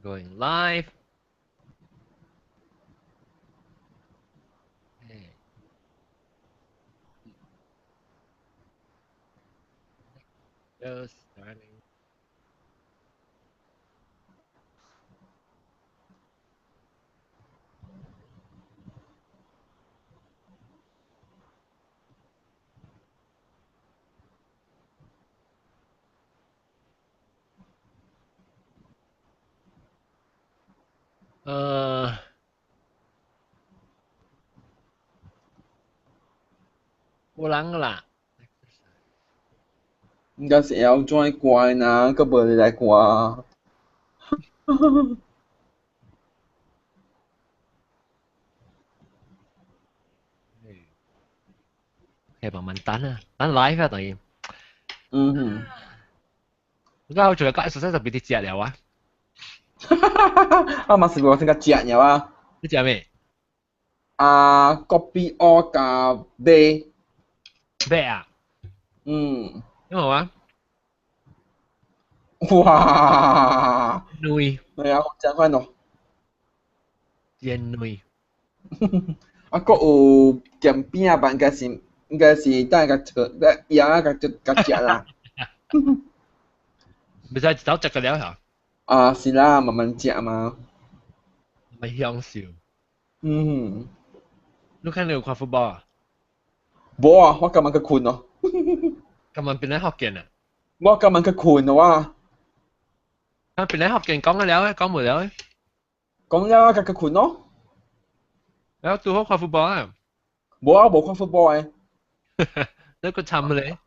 Going live. Okay. Just starting. 無人啦。應該是會曉怎關啊，閣無你來關。 OK，慢慢等啊，等 live 啊，等於。嗯哼。我做個實在特別啲食了啊。啊嘛是我先甲食了啊。你食咩？啊，kopi O 加買。買啊？嗯。因為啊？哇！軟。係啊，食款咯。煎軟。啊，閣有鹹餅啊，應該是等下共炒，鹽啊，共共食啦。袂使一頭食個了嚇。啊，是啦，慢慢食嘛。咪享受。嗯。你看你有看 football 啊？無啊，我今晚去睏咯。今晚變嚟福建啊？我今晚去睏咯啊。啊，變嚟福建講咗了，講無了。講了，佮去睏咯。然後拄好看 football 啊？無啊，無看 football 的。你個慘咧？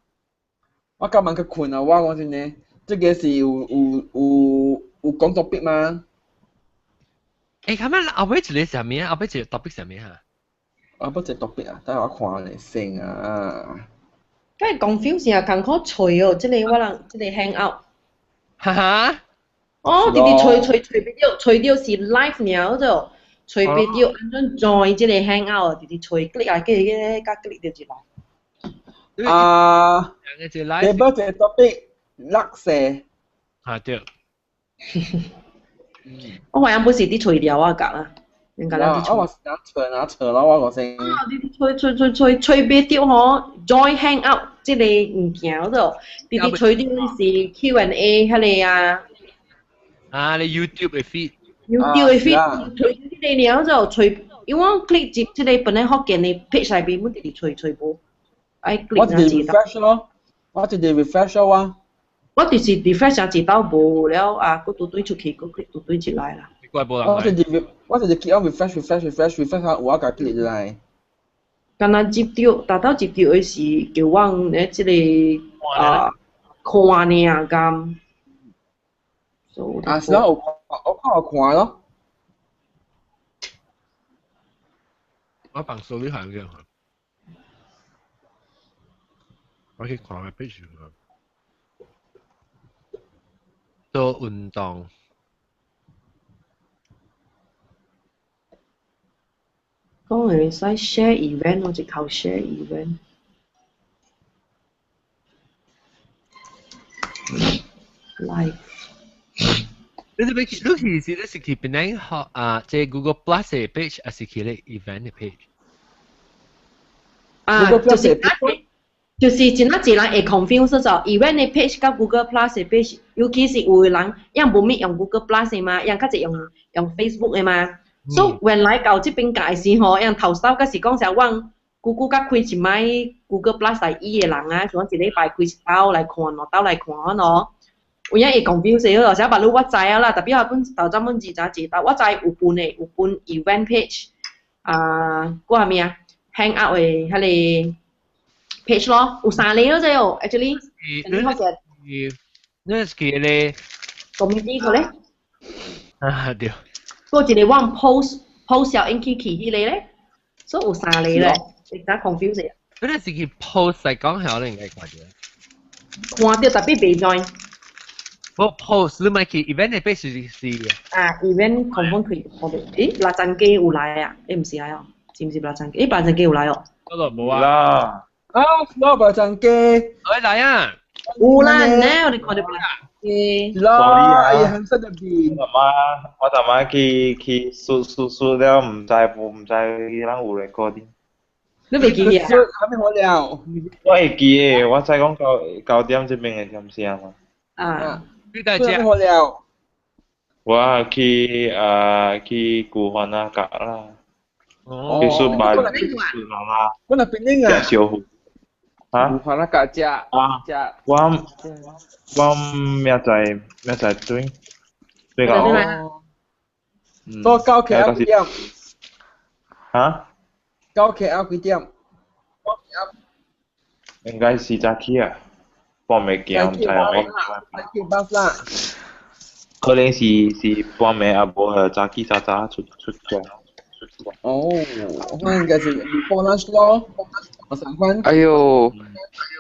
我今晚去睏啊！我講真的，這個是有講 topic 嗎？欸，咁樣後尾一個是啥物啊？後尾一個 topic 是啥物啊？後尾一個 topic 啊，等下我看咧先啊。梗係 confuse 啊，艱苦揣哦，這個我人這個 hang out。哈哈。哦，直直揣揣揣袂著，揣著是 live 爾就，揣袂著按怎 join 這個 hang out，直直揣 click 啊，加加加 click 著入來。啊，第八一個 topic 垃圾。啊對。我懷疑本是佇揣料啊，夾啦，應該咱佇揣。我嘛是拿揣拿揣咯，我講先。啊，你揣揣揣揣揣袂著吼，join hang out 這個物件就，直直揣著是 Q&A 彼個啊。啊，你 YouTube 的 feed。 YouTube 的 feed 揣這個爾就揣，因為我 click 入這個本來福建的 page 內面，我直直揣揣無。愛 click 我直直 refresh 咯，我直直 refresh 咯我。我就是 refresh 一道無了啊，閣拄對出去，閣 click 拄對入來啦。怪無人我直直 keep on refresh refresh refresh refresh 下有我共 click 入來。敢若入著，達到入著的是叫阮咧這個啊看爾咁。啊，是啊，有看，我看有看咯。我放手你行嘅，我去看下 page 做運動。講會使 share event，我一頭 share event。Live。你這邊你是你是去邊個學啊？這 Google Plus 的 page 還是去咧 event 的 page？啊，就是真啊濟人會 confuse 就 event 的 page 佮 Google Plus 的 page，尤其是有的人，𪜶無物用 Google Plus 的嘛，𪜶較濟用 Facebook 的嘛。所以原來到這邊界時吼，𪜶頭先閣是講啥，阮姑姑佮開一擺 Google Plus 來伊的人啊，像一禮拜開一道來看，兩道來看喏。有影會 confuse 咯，啥別路我知啊啦，特別我本頭早本二十一道，我知有分的，有分 event page，啊，嗰下物啊，hang out 的彼個 page 咯，有三個咯，這哦，actually。你是去咧？community 個咧？啊對。嗰一個阮 post post 小引起去彼個咧，所以有三個咧，會較 confuse。你是去 post 來講係我應該看著。看著特別袂 join。我 post 你咪去 event 的 page 是。啊，event confirm 開好嘅，咦，蠟盞機有來啊？欸，毋是來哦，是毋是蠟盞機？欸，蠟盞機有來哦。嗰度無啊。啊，我蠟盞機。來來啊！有啦，呢我哋看著。嘅。啦，哎呀，很失入邊。我阿媽去輸輸輸了，毋知無毋知伊人有 recording。你袂記啊？還沒好了。我會記的，我知講九點這邊的點聲嘛。啊。你大隻。好了。我去啊去古番仔角啦。去輸巴黎，輸媽媽。我那邊啊。食燒糊。嚇？古番仔角食。啊。食。我明仔對。對個。多九 KL 幾點？嚇？九 KL 幾點？應該是早起啊，半暝行，毋知我。去 bus 啦。可能是半暝啊，無早起早早出出來。哦，我應該是 before lunch 咯，我上班。哎呦，哎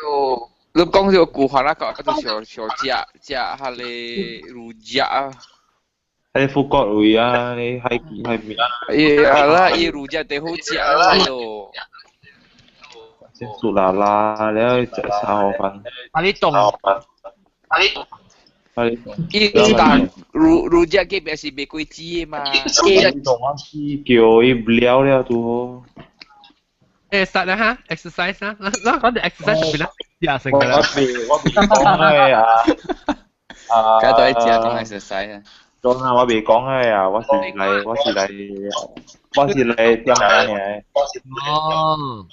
呦，你講這個古華那個，就想想食食下個滷汁啊。喺富國位啊，你海海邊。哎呀啦，伊滷汁最好食啊喲。先煮啦啦，然後食炒飯。啊你凍。啊你凍。伊但滷滷汁隔壁是玫瑰子的嘛。你凍我去叫伊了了拄好。誒，實啦哈，exercise 啦，咱講啲 exercise 特別啦，食成我未講嘅啊。啊。家都喺食講 exercise 啊。講啊，我未講嘅啊，我是來點嘅。哦。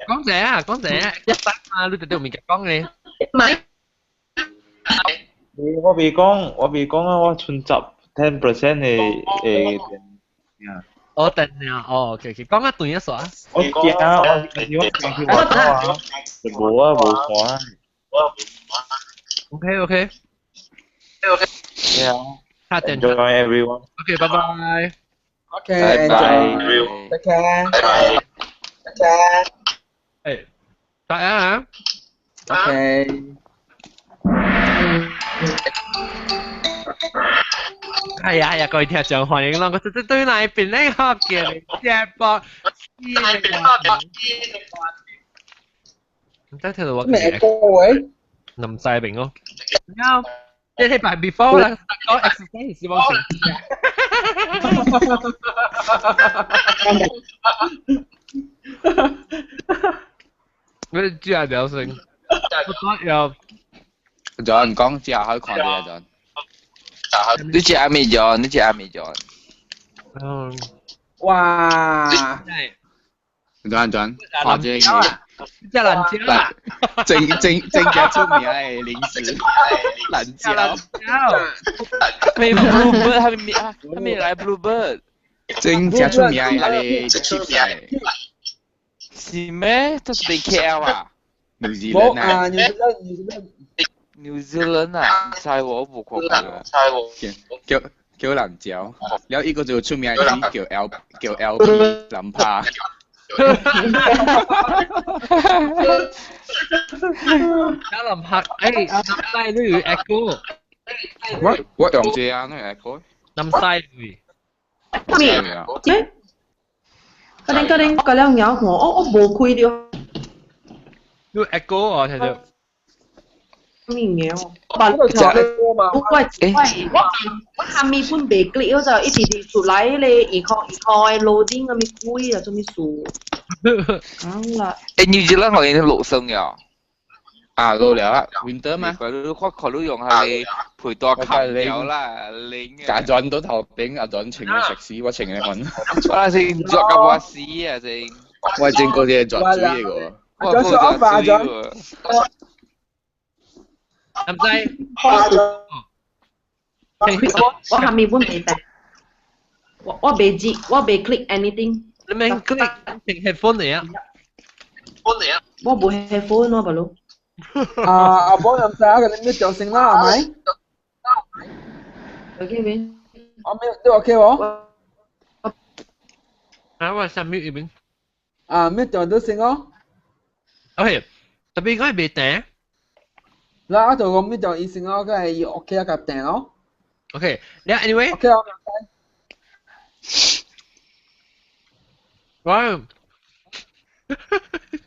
講者啊，講者，一三啊，你直接唔講嘅。唔係。我未講啊，我存十 10% 的的。哦，等啊，哦，OK OK，講啊對一煞。我驚啊，我我驚去外口啊，無啊無看。 OK OK。 OK。Yeah. Enjoy everyone. OK，拜拜。 OK，拜拜。 Take care。Take care。誒，拜啊。 OK。係啊係啊，各位聽眾歡迎啦！我這對來邊咧學嘅直播。唔知聽到我咩歌喂？林世明咯。啱，即係拜 before 啦，講 exercise 是冇成。我知啊，聊聲。我有。 John 講之後可以看啲啊，John。你食阿未 John？你食阿未 John？嗯。哇！ John John，看這個。只辣椒啊！正正正正出名的零食，辣椒。未 Bluebird 還未啊？還未來 Bluebird。正正出名的係 chips。是咩？這是 KL 啊？ New Zealand 啊，New Zealand，New Zealand。 New Zealand 啊，唔知我冇看過。叫叫辣椒，然後一個就出名的叫 L 叫 LP 林柏。有林柏，誒，林西你有 echo。我用這啊，你 echo。林西你。咩？咩？嗰陣嗰陣嗰兩樣我無開到。你 echo 啊，聽到。咩嘢？我我我我下面本袂 click，我就一直直出來咧，二箍二箍的 loading 咁咪貴啊，做咩事？好啦。誒，New Zealand 我已經落霜了。啊，落了啊，winter 嘛。佢看看你用下你陪多冚掉啦，零。阿轉到頭頂，阿轉穿嘅食屎，我穿嘅粉。我先作甲我死啊先。我真嗰啲作水嘅個。阿轉說阿爸阿轉。唔使。我下面本未病，我未接，我未 click anything。你免 click，用 headphone 嚟啊。我無 headphone 咯，大佬。啊，阿波唔使啊，你咩做聲啦，係咪？OK 未？我咩都 OK 喎。啊，我上 mute 邊。啊，咩做都聲哦。 OK，特別講係未定。嗱，我就講咩做醫生咯，佢係 OK 啊，夾定咯。 OK，你 anyway。 OK 啊。喂。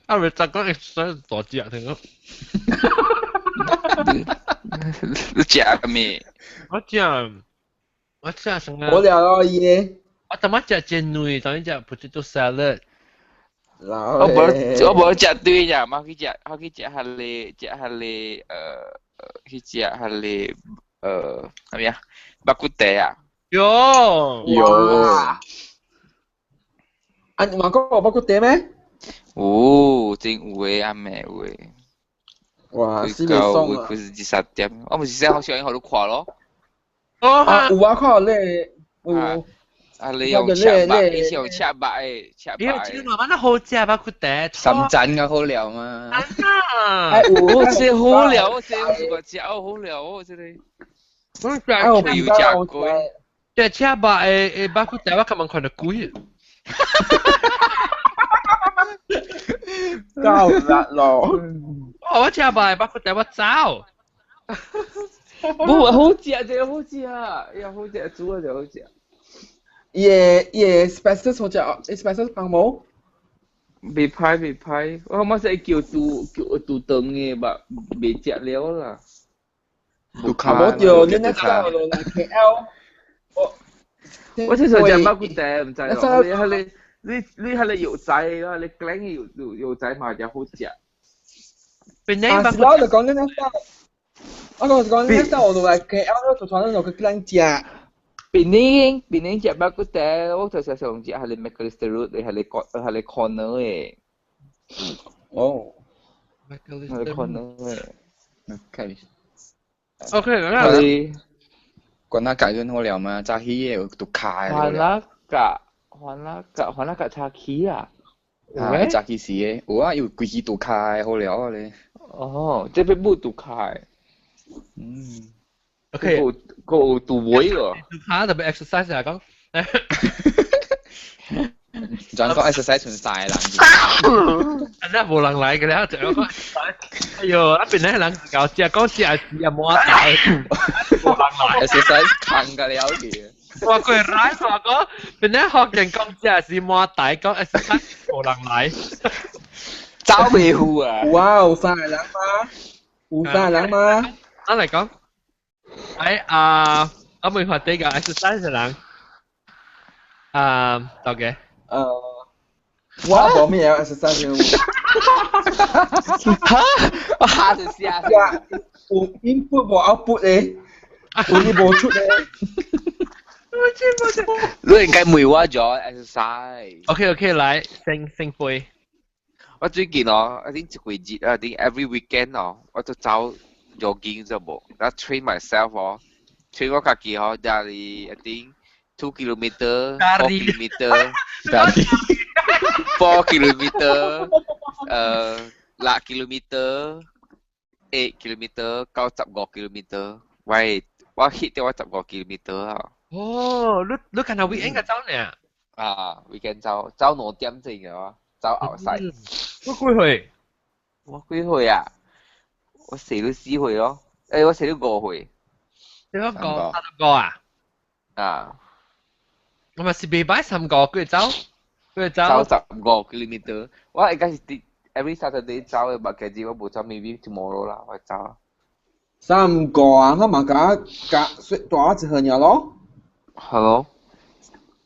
啊，咪就講 exercise 大隻聽講。你食咩？我食什麼？我了咯伊。我怎麼食煎卵？當然食 potato salad。我無食對呀，我去食，我去食下個食下個去食下個係咩啊？肉骨茶啊！喲喲，啊，你嘛講有肉骨茶咩？有，真有的，阿妹有的。哇，死未爽啊！佢是二十點，我唔是先好想予你看咯。哦，啊，有啊，看咧，有。啊！你用赤肉，你是用赤肉的，赤肉的。這個慢慢好食肉骨茶。深圳嘅好料嘛。啊！我這好料，我這我是個食好料哦，這個。我有食過。這赤肉的肉骨茶，我琴晚看到鬼。夠力咯！我食肉的肉骨茶，我走。不，好食，這個好食，呀好食，煮啊就好食。伊個 spices 好食，伊 spices 放無？未歹未歹，我嘛是叫煮叫煮湯的，吧未食了啦。啊，無對，你那時候來 KL，我我這時候食肉骨茶，毋知咯。你彼个你你彼個藥材，你講的藥藥材嘛誠好食。啊，是我就講你那時候，我講是講你那時候我就來 KL，就傳那種去咱食。檳城檳城食肉骨茶，我就常常食彼個 Macalister Road 的彼個彼個 corner 的。哦。彼個 corner 的。 OK。 OK，那關那解決好了嘛？早起的有拄卡的。番仔角，番仔角，番仔角早起啊！啊，早起時的有啊，有規支拄卡的好了啊咧。哦，這邊冇拄卡的。嗯。 OK，個有拄尾咯。拄卡特別 exercise 嚟講。轉講 exercise 剩三個人。啊，那無人來嘅了，就講。哎呦，那邊那人搞食講食是啊，無大，無人來。 exercise 扛個了去。我過來我講，邊那福建講食是無大，講 exercise 無人來。走袂赴啊！有啊，有三個人嗎？有三個人嗎？咱來講，哎啊，我未看這個 exercise 的人，啊，大家。我無咩 exercise。哈！我嚇就嚇。有 input 無 output 的，有你無出的。你應該問我做 exercise。 OK OK，來，先先飛。我最近哦，I think 一個月，I think every weekend 哦，我都走 jogging 就無，我 train myself 哦，train 我家己哦，daily I think 2 kilometer, 4 kilometer, 4 kilometer，6 kilometer, 8 kilometer 到15 kilometer，喂，我 hit 到我15 kilometer 啊！哦，你敢若 weekend 個走呢？啊，weekend 走走2點鐘嘅我，走 outside。我幾歲？我幾歲啊？我44歲咯，我45歲。你講個30個啊？啊！我咪是未擺三個，幾走？幾走？走15 kilometer，我應該是 every Saturday 走嘅，但今日我無走，maybe tomorrow 啦，我走。三個啊，我嘛甲甲大我一歲爾咯。係咯。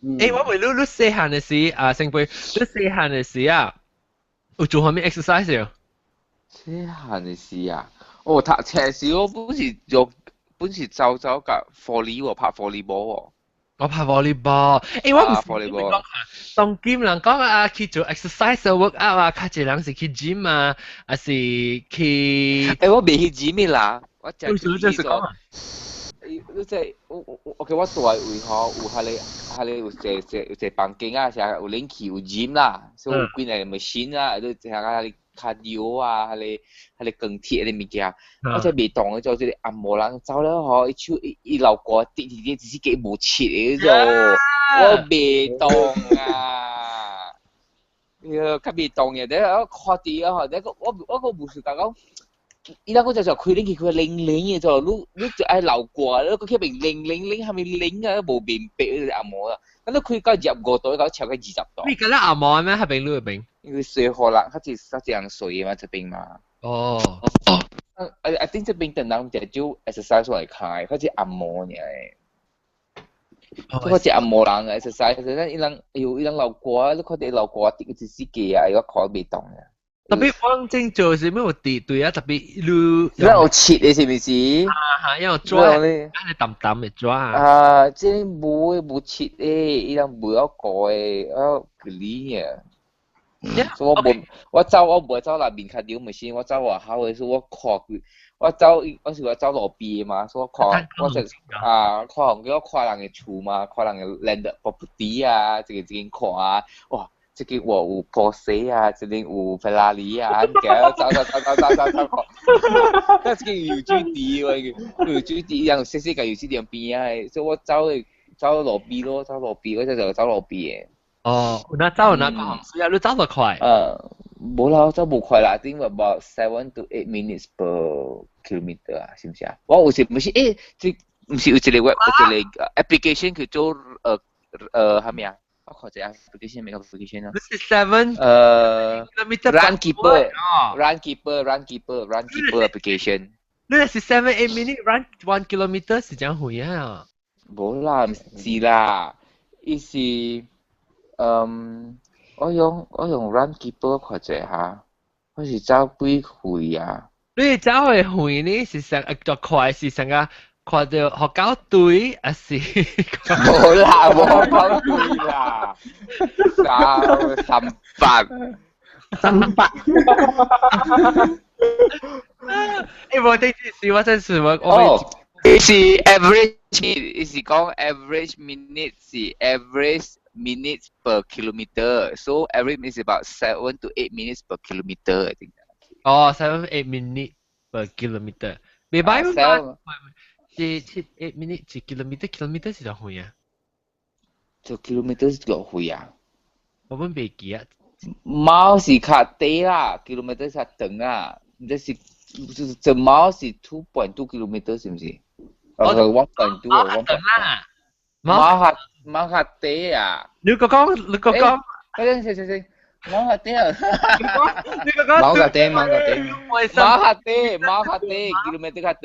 我問你，你細漢的時啊，成輩，你細漢的時啊，有做啥物 exercise 啊？細漢的時啊，哦，讀冊時我本是做，本是走走甲 volley 喎，拍 volleyball 喎。我拍 volleyball，我唔是講，當今人講啊，去做 exercise workout 啊，較濟人是去 gym 啊，還是去？我未去 gym 啦，我就就是講啊。你即係我我 OK，我住的位吼，有彼個彼個有一個有一個房間啊，是有冷氣有 gym 啦，所以有幾個 machine 啦，你聽下彼個 cardio 啊，彼個彼個鋼鐵彼個物件，我真袂當做這個按摩人走了吼，伊手伊伊流汗滴滴滴，只是計無切的做，我袂當啊！呀，較袂當嘅，你我看佇啊吼，你個我我個無是講講。伊那個就就開冷氣開冷冷嘅就，你你就愛流汗，你個去邊冷冷冷，係咪冷啊？無明白按摩啊！咁你開到25度，到超過20度。你敢若按摩咩？彼邊你彼邊？因為水好啦，較濟較濟人水嘛，這邊嘛。哦。I think 這邊等人就做 exercise 來開，好似按摩爾。好似按摩人 exercise，伊人哎喲，伊人流汗，你看著流汗滴一絲嘅啊，我看袂動啊。特別我正做是咩有地對啊？特別你你有切的是毋是？啊哈，因為抓，你淡淡的抓。啊，這無無切的，伊人無曉過的，啊，距離啊。所以我無，我走我無走內面較溜毋是，我走外口的，所以我看佢，我走我是我走路邊的嘛，所以我看我就啊看我看人的厝嘛，看人的 landed property 啊，這個這間看啊，哇！這個我有 Porsche 啊，這個有 Ferrari 啊，走走走走走走走看，這個游水池喎，游水池人細細個游水池邊仔的，所以我走的走路邊咯，走路邊，我就就走路邊的。哦，有哪走有哪個水啊？你走得快？無啦，我走無快啦，頂 about 7 to 8 minutes per kilometer 啊，是毋是啊？我有時毋是，這毋是有一個 web 一個 application 叫做啥物啊？我看者 application 咩 application 啊？是 seven Run Keeper，Run Keeper，Run Keeper，Run Keeper application。你是 7-8 minute run 1 kilometer 是怎回啊？無啦，毋是啦，伊是。我用 Run Keeper 看者下，我是走幾歲啊？你走的遠呢？是上就快是上個看著學狗隊，還是？無啦，無學狗隊啦，三三八，三八。無頂是我真是我。哦，伊是 average，伊是講 average minute 是 average minutes per kilometer. So average is about 7 to 8 minutes per kilometer, I think. 哦，7-8 minute per kilometer。未擺嘛？是七 eight minute 一 kilometer，kilometer 是多遠啊？一 kilometer 是多遠啊？我本袂記啊。貓是較短啦，kilometer 較長啊。這是就是這貓是 2.2 kilometer 是毋是？哦，1.2 哦，one 啦。貓較貓較短啊！你個講，你個講，等陣先先，貓較短啊！你個講，貓較短，貓較短，貓較短，貓較短，kilometer 較長。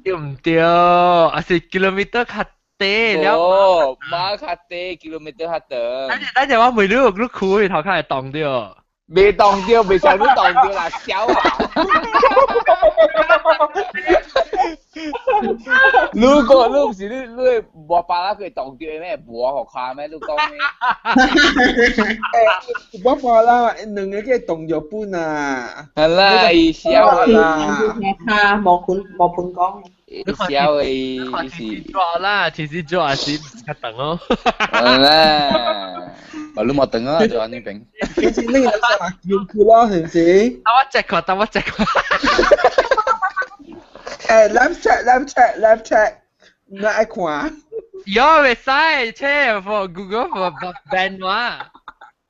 對毋對？還是 kilometer 較短了？哦，貓較短，kilometer 較長。等陣等陣，我問你，你褲頭殼會凍著？未凍著，未想你凍著啦，笑啊！如果你毋是你，你會無巴拉佢凍著咩？無互看咩？你講咩？無巴拉兩個叫凍著本啊！係啦，伊笑啦，他無盤無盤講。笑的伊是抓啦，其實抓還是較長哦。係啦，啊，你冇等啊，就按呢邊。其實你個三叫佢咯，是唔是？等我 check 看，等我 check 看。live chat，live chat，live chat，你愛看？有袂使，check for Google for ban 我。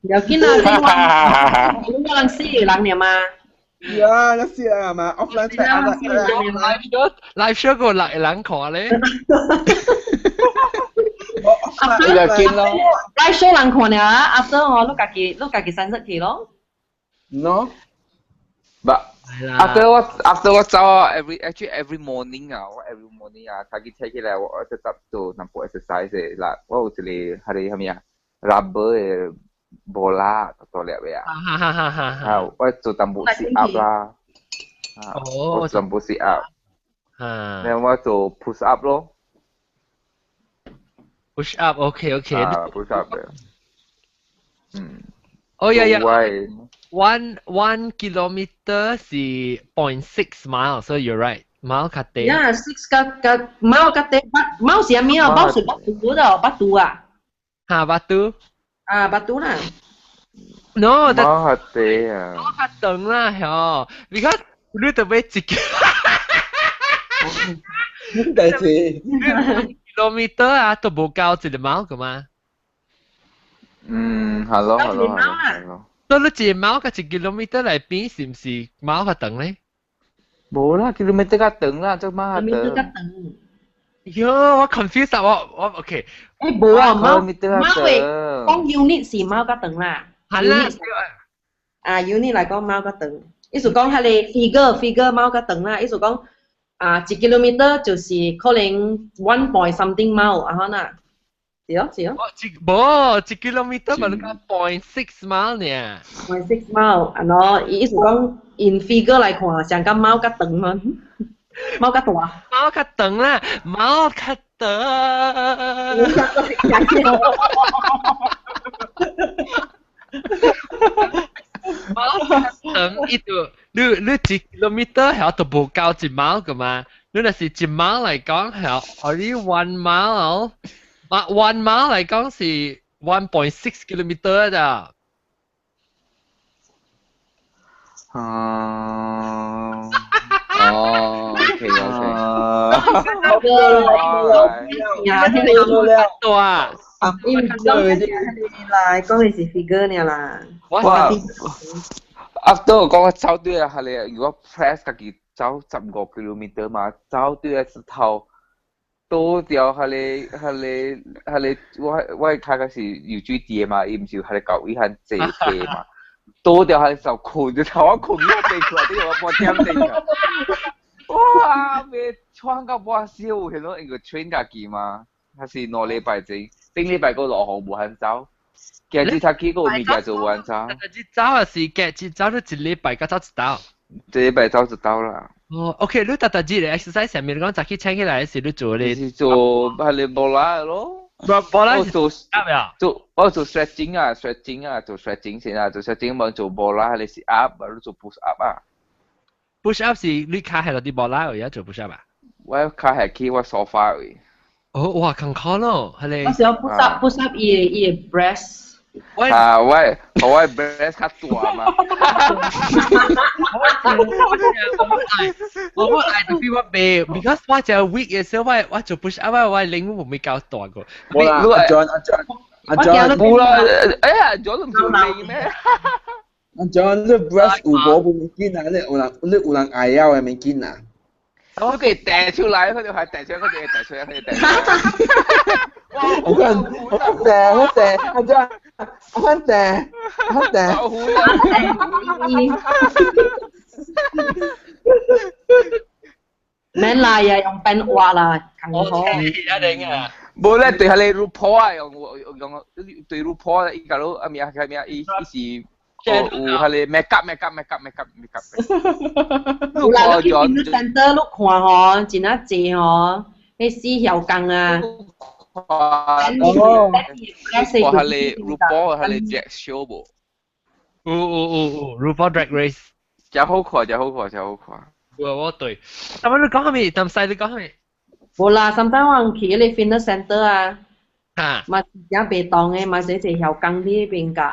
要緊啊，你話，你人死人爾嘛？呀，你死人嘛？offline chat 啊，live show，live show 個六個人看咧。你就見咯，live show 人看了啊，after 我你家己你家己刪出去咯。 No。 But after 我走啊，every actually every morning 啊，我 every morning 啊，早起起來我就執做淡薄 exercise 的啦。我有一個彼個啥物啊，rubber 的 bola 大粒的啊。啊，我做淡薄 sit up 啦。哦。我做淡薄 sit up。然後我做 push up 咯。 push up，OK OK。啊，push up 的。嗯。哦呀呀。One kilometer 是 0.6 mile，所以 you're right，mile 較短。 Yeah, six 個個 mile 較短，mile 是啥物啊？mile 是百度的，百度啊。哈，百度。啊，百度啦。 No， mile 較短啊。 mile 較長啦，嗬，because 你特別一個。咩代誌？kilometer 啊，都無夠一個 mile 噶嘛。嗯，係咯，係咯，係咯。所以你一 mile 佮一 kilometer 來比，是毋是 mile 較長咧？無啦，kilometer 較長啦，這 mile 較長。較長。喲，我 confused 啊！我 OK。無啊，mile mile 會講 unit 是 mile 較長啦。係啦。啊，unit 來講 mile 較長。意思講彼個 figure mile 較長啦，意思講啊，一 kilometer 就是可能 one point something mile 啊，可能是咯是咯。一無一 kilometer 嘛，你講 0.6 mile 呢？0.6 mile，啊喏，意思講 in figure 來看，上個 mile 較長嘛，mile 較大。 mile 較長啦，mile 較長。mile 較長，伊就你一 kilometer 係都無夠一 mile 噶嘛？你若是一 mile 來講係 only one mile，啊 one mile 來講是 1.6 kilometer 咋？哦，哦，OK OK。呀，多啊！伊毋講啦，講的是 figure 爾啦。哇！After 我講走對啊，係你如果 press 家己走15 kilometer 嘛，走對啊一頭倒掉係你係你係你，我開個是游水池嘛，伊毋是係你舊伊漢坐車嘛，倒掉係就困就頭我困咗地困，啲我半點鐘啊！哇！咩喘到半死，有迄種一個 train 家己嘛，還是2禮拜前，頂禮拜閣落雨無肯走。今日頭去閣有物件做無肯走。日走啊是今日走你一禮拜才走一道。一禮拜走一道啦。哦，OK，你逐逐日嘅 exercise 上面，你講早起醒起來時，你做咧？是做係你無啦咯。無啦我做做我做 stretching 啊，stretching 啊，做 stretching 先啊，做 stretching 無做無啦，你是 up，你做 push up 啊。 push up 是你跤係落啲無啦，而家做 push up 啊？我跤係去我 sofa 位。哦，哇，更好咯，係你。我想 push up push up 伊個 breast。啊，我 breast 較大嘛。我愛特別我袂，because 我就 weak 嘅時候，我做 push up，我領無未夠大個。冇啦，阿 John 阿 John 阿 John 冇啦，哎呀，John 都唔做你咩？阿 John，你 breast 有無無物件啊？你有人愛枵的物件啊？我可以掟出來，佢就係掟出來，佢就掟出來，佢就掟出來。我看我掟我掟阿 John，我看掟我掟。免啦，又用變畫啦，更好。一定啊！無咧，對下你 RuPaul 啊，用用對 RuPaul，伊假如啊咩啊咩啊，伊伊是。有係你 make up make up make up make up make up。有啦，你去 fitness center 你看吼，真啊濟吼，彼死曉工啊。哦。我係你 RuPaul 係你 Drag Show 無？有有有有 RuPaul Drag Race。真好看，真好看，真好看。有我對。但係你講啥物？但係你講啥物？無啦，sometimes 我去彼個 fitness center 啊，嘛是真袂當的，嘛是一個曉工佇彼邊㗎。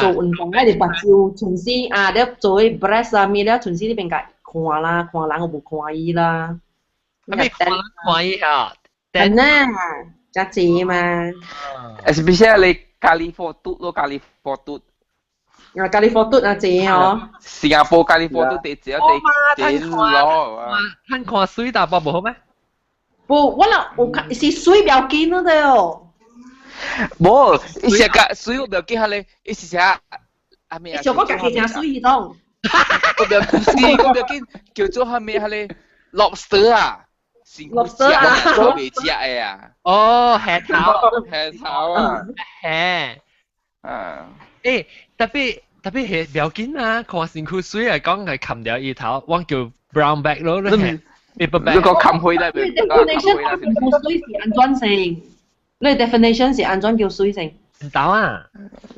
做運動愛佇目睭，隨時啊，咧做彼 breast 啊，物咧隨時佇邊共看啦，看人有無看伊啦。啊咩看人看伊啊？真啊，真濟嘛。 Especially 你咖喱貨嘟咯，咖喱貨嘟。啊，咖喱貨嘟啊濟哦。新加坡咖喱貨嘟第一第第攞啊。看看水大包無好咩？無，我若有看是水不要緊了的哦。無，伊是個水我不要緊下咧，伊是啥？啊咩啊？小可家己誠水彼種。我不要緊，我不要緊，叫做啥物下咧？lobster 啊，lobster 啊，我未食的啊。哦，蝦頭，蝦頭啊，蝦。啊。欸，特別特別係不要緊啊，看身軀水來講係冚掉伊頭，我叫 brown bag 咯，你係 paper bag。你講冚開啦，你 definition 水是按怎先？你 definition 是按怎叫水先？唔到啊！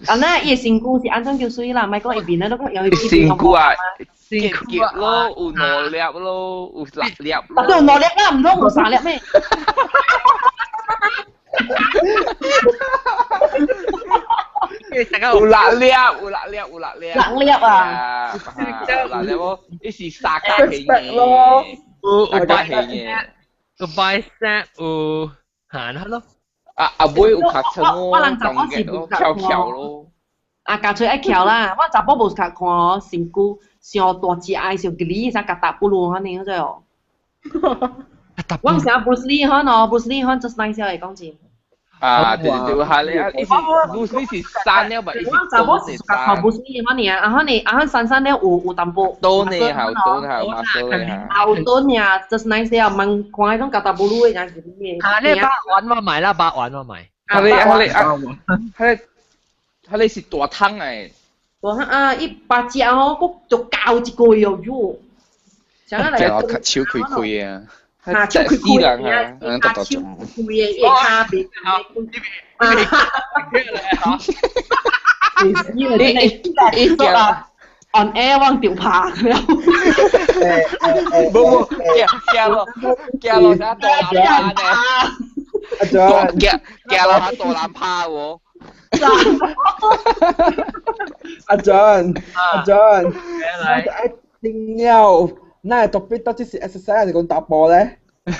啊，那伊身軀是按怎叫水啦？莫講伊面咧，都講用伊身軀啊，結結咯，有兩粒咯，有六粒咯。有兩粒啦，唔通有三粒咩？有六粒，有六粒，有六粒。六粒啊！有六粒咯，伊是三角形嘅。有三角形嘅。有 bicep 有行咯。啊啊尾有較長哦，動嘅咯，翹翹咯。啊，夾喙愛翹啦！我查甫無較看哦，身軀傷大隻，愛傷吉啥夾達不魯安尼，好似哦。我唔成 Bruce Lee 可哦，Bruce Lee 可 just nice 嚟講真。啊，對對對，係你啊，伊是 Bruce Lee 是山了吧？伊是我查某是看 Bruce Lee 嘛爾，啊哈你啊哈山山了有淡薄。多呢係多呢係馬蘇呢嚇。啊有多呢，just nice 啊，問看迄種加達布魯的，敢是咩？啊，你百萬我買啦，百萬我買。係你係你啊，係係你是大湯誒。大湯啊，伊八隻吼，閣就教一個哟喲。想啊來。手開開啊！啊，手開開啊，啊，手開的，伊跤袂啊，你你 on air 我就拍了。無無，行行落行落啥大男拍呢？行行落啥大男拍喎？阿 John，阿 John，我聽了，那特別到底是 exercise 還是講打波咧？我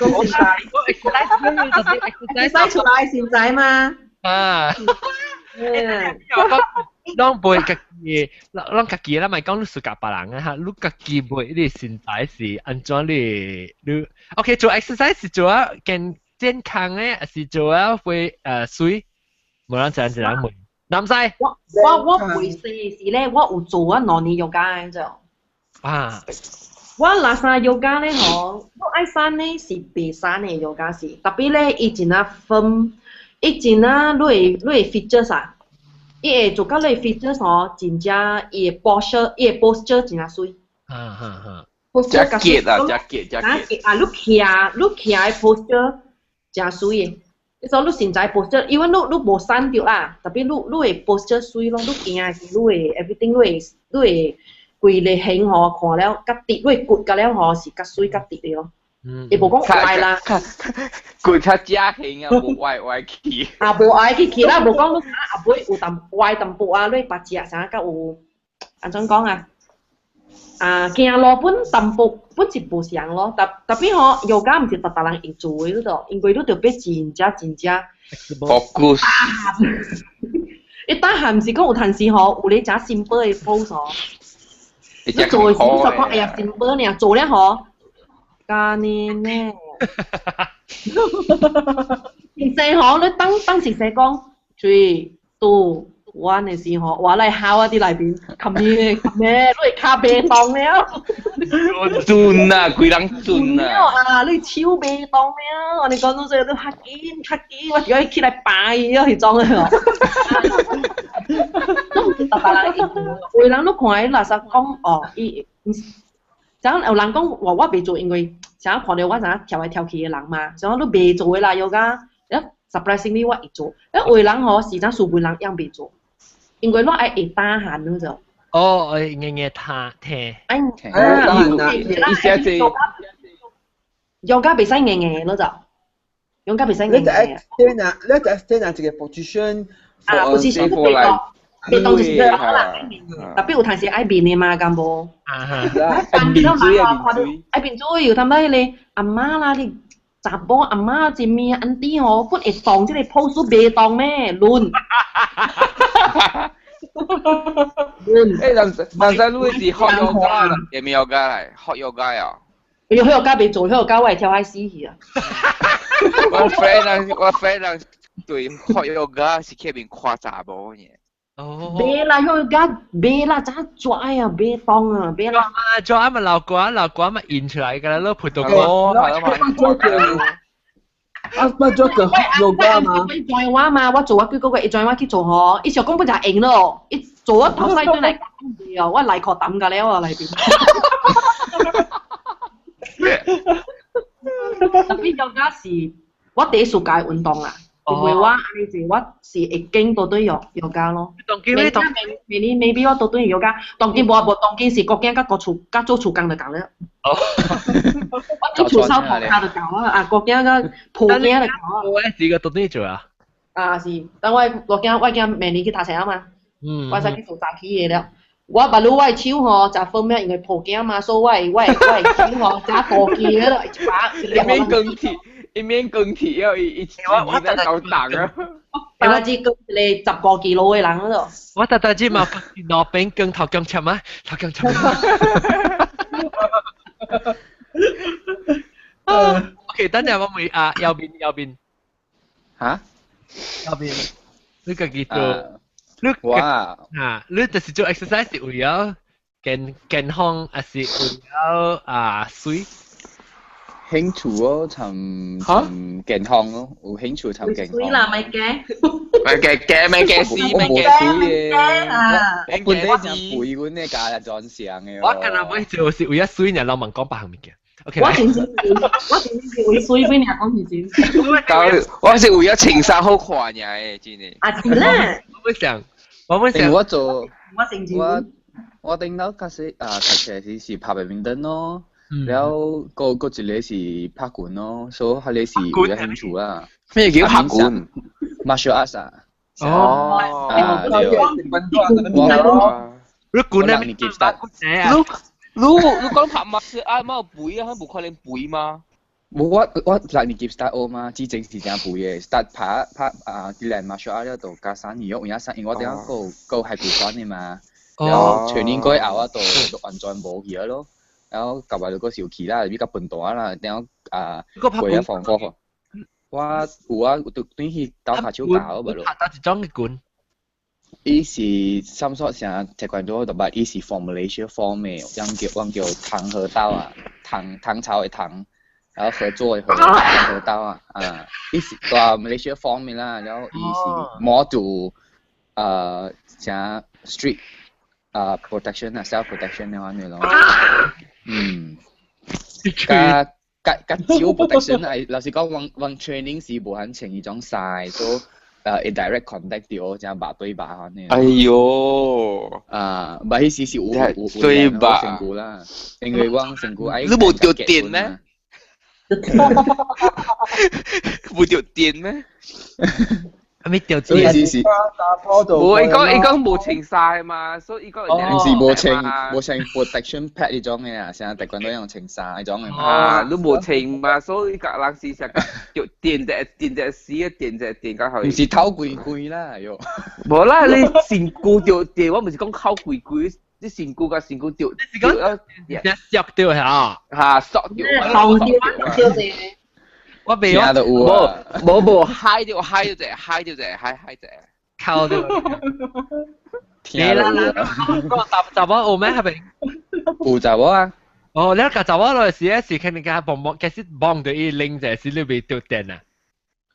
exercise 出來現在嘛。啊。攏袂家己，攏家己啦，咪講你暑假別人啊嚇，你家己袂你身材是按怎你你？OK 做 exercise 是做啊健健康嘅，還是做啊會水？無人一人一人問。南西。我袂細時咧，我有做啊兩年瑜伽就。啊。我垃圾瑜伽咧吼，我愛瘦咧是袂瘦的瑜伽是，特別咧伊真啊分，伊真啊你會你會 features 啊，伊會做到你 features 吼，真正伊的 posture 伊的 posture 真啊媠。啊哈哈。 posture 較結啊，較結較結。啊，你徛你徛的 posture 真媠的，你說你身材 posture，因為你你無瘦著啦，特別你你的 posture 媠咯，你行的時你會 everything 你會你會。規個形吼看了較直，你骨甲了吼是較媠較直的咯。伊無講歪啦，骨較正形啊，無歪歪去。啊，無歪去去啦，無講你阿尾有淡歪淡薄啊，你白隻啥較有按怎講啊？啊，行路本淡薄本是無相咯，特特別吼瑜伽毋是逐逐人會做的，你著，因為你著欲真正真正 focus。伊當下毋是講有陣時吼，有咧誠 simple 的 pose 吼。你做的時，你就講哎呀，simple 爾，做了吼，干呢呢。現世吼，你當當時說講 three two one 的時候，我來敲啊佇內邊，冚咩冚咩，你會跤袂動了。準啊，規人準啊。啊，你手袂動了，我你講到這個，你較緊較緊，我就愛起來拔伊了，彼種的哦。攏毋是逐逐人會做，有的人你看伊垃圾講哦，伊，像有人講話我袂做，因為像看著我怎跳來跳去的人嘛，像你袂做的啦，瑜伽，surprisingly 我會做，有的人吼是怎數分人樣袂做，因為我愛會打鼾你知。哦，愛硬硬聽聽。哎，啊，意思係瑜伽袂使硬硬咯就，瑜伽袂使硬硬。你就 extend 你就 extend 一個 position。啊，position 袂當，袂當就是好啦，特別有陣時愛面的嘛，敢無？啊哈。愛面水啊，面水。愛面水，有淡薄彼个阿媽啦，你查某阿媽一面安弟吼，本會動這個 pose 袂動咩？亂。亂。欸，人人使你是學瑜伽啦，有沒瑜伽來？學瑜伽啊？哎呦，學瑜伽袂做，學瑜伽我會跳海死去啊！我 friend 人，我 friend 人對學瑜伽是去邊看查某呢。哦。袂啦，學瑜伽袂啦，怎抓啊？袂動啊，袂啦。啊，抓咪流汗，流汗咪現出來㗎啦，攞陪到個。啊，不做個瑜伽嘛？伊載我嘛，我做我幾個月，伊載我去做吼，伊想講本就用咯，伊做我頭西轉來講我內褲抌㗎了啊內邊。特別瑜伽是我第一暑假運動啦，因為我按呢是我是會經到對瑜瑜伽咯。當今你當明年 maybe 我到對瑜伽，當今無無當今是國囝佮國厝佮做厝工就夠了。哦，我佇厝掃塗跤就夠啊，啊國囝佮抱囝就夠啊。我自個到對做啊。啊是，等我我囝我囝明年去讀冊啊嘛，我使去做早起的了。我目睭我的手吼，誠方便，因為抱囝嘛，所以我的我的我的手吼，誠大肌了，一把一面更鐵，一面更鐵要一一一在搞擋啊！大只跟一個15キロ的人咯。我特特只嘛，攞餅跟頭姜切啊，頭姜切。OK，等陣我會啊，右邊右邊。嚇？後邊你家己做，你我啊，你就是做 exercise 是為了健康，還是為了啊媠？興趣咯，尋尋健康咯，有興趣尋健康。媠啦，咪驚。咪驚驚咪驚死我無咪驚媠嘅，啊！我本身真肥，阮嘅家就裝相嘅。我今日會做是為咗媠，人老問講別項物件。OK，我真正是為媠，本爾講是真。我是為咗穿衫好看爾的，真的。啊是啦。我本想，我本想。我做，我成我我頂到開始啊，讀冊時是拍白面燈咯。然後個個一個是拍拳咯，所以彼個是有興趣啦。咩叫拍拳？Martial arts 啊。哦。啊，對。我你拳咧？你記得？你你講拍 martial art 嘛有肥啊，無可能肥嗎？無我6年級 start 學嘛，之前是真肥的，start 拍拍啊，練 martial art 了就加三年，有影三，因為我頂個個係舊款的嘛，然後 training 過後啊，就完全無去咯。然後舊來就閣受氣啦，比較笨蛋啦，然後啊過咗防火。我有啊，對對去鬥跤手教無咯。拍一種嘅拳。伊是差不多像跆拳道，特別伊是 from Malaysia form 的，樣叫阮叫唐和道啊，唐唐朝的唐，然後合作的合，唐和道啊，啊，伊是大 Malaysia form 的啦，然後伊是 more to 像 street protection 啊，self protection 的款的咯。嗯，加加加少 protection 係，老實講，阮阮 training 是無肯穿伊種衫，所以會 direct contact 到，這樣肉對肉款的。哎喲，啊，唔彼時是有有對吧？身軀啦，因為阮身軀愛。你無著電咩？無著電咩？係咪著電？是是。無，伊講伊講無穿衫嘛，所以伊講。毋是無穿無穿 protection pad 彼種的啊，像跆拳道用穿衫彼種的嘛。啊，你無穿嘛，所以甲人是成著電者電者死啊，電者電到後。毋是透規規啦，喲。無啦，你身軀著電，我毋是講靠規規，你身軀佮身軀著。你是講一削掉嚇？嚇，削掉。紅掉掉者。我未啊，無無無嗨掉嗨掉者，嗨掉者，嗨嗨者，靠掉。你啦啦，講查查某有咩係咪？有查某啊。哦，你個查某落時咧是肯定個幫幫，其實幫到伊拎者是你未掉電啊。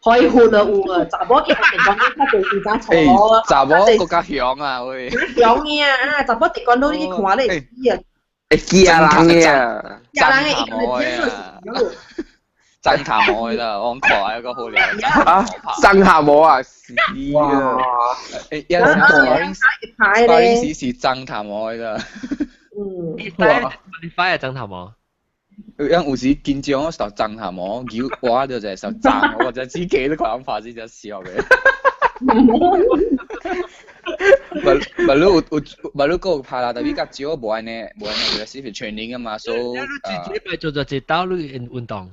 開闊啊有啊，查某叫跆拳道較濟時間坐啊。查某閣較凶啊喂。凶嘅啊，查某跆拳道你去看你會死啊。會驚人嘅啊。驚人嘅，伊個天數是。爭頭毛啦，我看一個好靚。啊，爭頭毛啊，死啊！誒，有陣時時是爭頭毛啦。嗯。你快係爭頭毛？有有時緊張我受爭頭毛，叫我就係受爭，我就自己都講法先就笑嘅。唔唔，你有有唔你閣有拍啦，但比較少無按呢，無按呢，就是 training 啊嘛，所以。你一禮拜做咗一道你運動？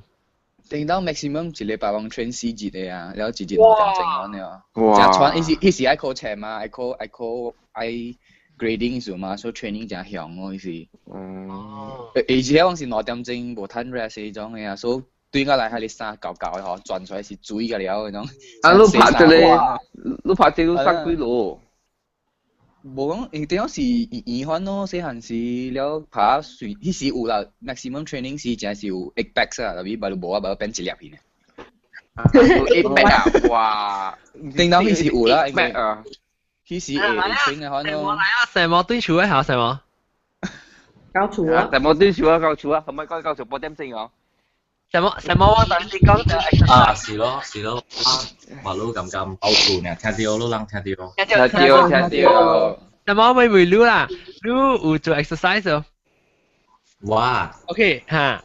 頂到 maximum 一禮拜往 train 4日的啊，然後一日2點鐘安呢啊。誠喘，伊是彼時愛考冊嘛，愛考愛考愛 grading 數嘛，所以 training 誠凶哦，彼時。哦。而且往是2點鐘無趁 rest 彼種的啊，所以對我來彼个衫厚厚的吼，轉出來是水個了彼種。啊，你拍這个，你拍這個送幾落？無講，因為是圓圓款咯，細漢時了拍隨，彼時有啦，maximum training 時真是有 eight packs 啊，特別無無啊，無變一粒去呢。 eight pack 啊，哇！頂到彼時有啦，因為彼時會 train 的款咯。來啊，細毛對厝的嚇細毛。搞厝啊！細毛對厝啊，搞厝啊，可唔可以講搞厝八點鐘哦？細毛細毛，我等你講就啊，是咯是咯，馬路咁咁包厝呢，聽到路人聽到。聽到聽到。細毛咪會擼啦，擼有做 exercise 哦。哇。 OK 嚇。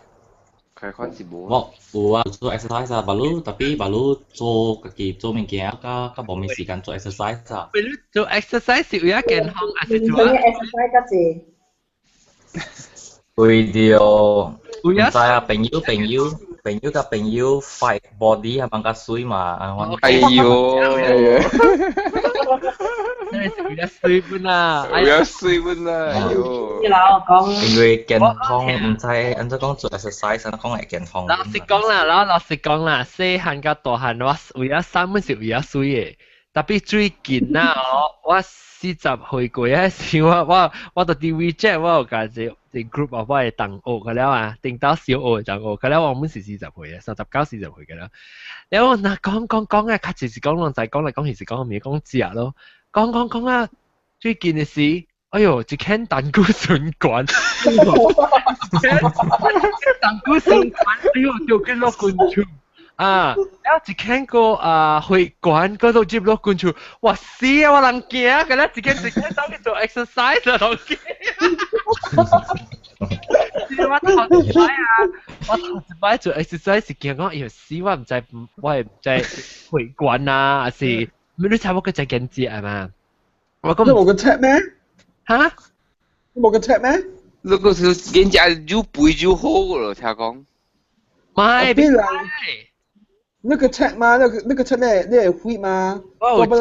開款是無。我有啊，做 exercise 啊，馬路特別馬路做家己做物件，較較無咩時間做 exercise 啊。比如做 exercise 是為咗健康，還是做 exercise 較濟？為著，毋知啊，朋友朋友。朋友佮朋友 fight body 係蠻較水嘛，啊我哎呦，真係為咗水本啊！為咗水本啊！哎呦，你老講，因為健康毋知按怎講做 exercise，按怎講會健康。老實講啦，老實講啦，細漢佮大漢，我為咗衫本是為咗水的。特別最近啊，我40歲過啊時，我就佇 WeChat 我有共一個 group 我的同學個了啊，頂到小學的同學，個了我們是四十歲啊，39、40歲個了。了我若講講講啊，較濟是講攏知講來講去是講物講食咯，講講講啊，最近的時，哎喲，一間膽固醇懸，膽固醇懸，哎喲，就去落滾厝。啊，然後一間個啊血管嗰度接落滾厝，哇死啊！我人驚，個咧一間一間走去做 exercise 啊，都驚。我頭一擺啊，我頭一擺做 exercise 是驚講，哎喲死！我毋知我會毋知血管啊，還是你猜我個只驚食係嘛？我講你無個 check 咩？嚇？你無個 check 咩？你個是見食愈肥愈好個咯，聽講。唔係，邊人？那個 check 嗎？那個 check 你會會嗎？我不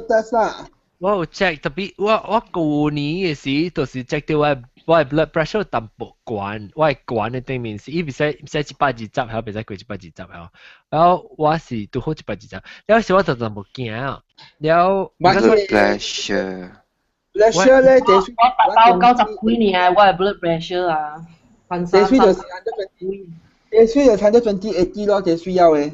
test 啦。我有 check，特別我舊年的時，就是 check 到我的 blood pressure 淡薄懸，我的懸的頂面是，伊袂使袂使120，還袂使過120，然後我是拄好120，了時我就淡薄驚，了。 blood pressure。 pressure 咧，我達到90幾年啊，我的 blood pressure 啊，這水就是這水就差咗20 80咯，這水要的。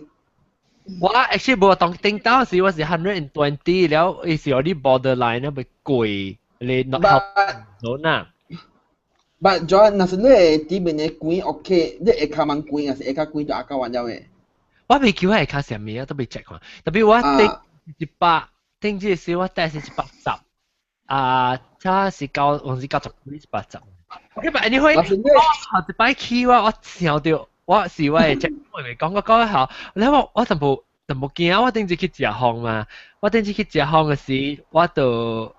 我 actually 無當頂到時，我是120了，伊是有啲 borderline 咧，會過你 not help 咗啦。 But John，若是你會底面的管 OK，你下跤蠻管，還是下跤管就下跤完了的。我未記我下跤啥物啊，都未 check 看。特別我頂100，頂這個時我帶是110，啊，差是九，忘記90幾110。OK，but anyway，我頭一擺去我想到。我是我會 check，我未講我講下，然後我淡薄淡薄驚，我頂次去食飯嘛，我頂次去食飯的時，我就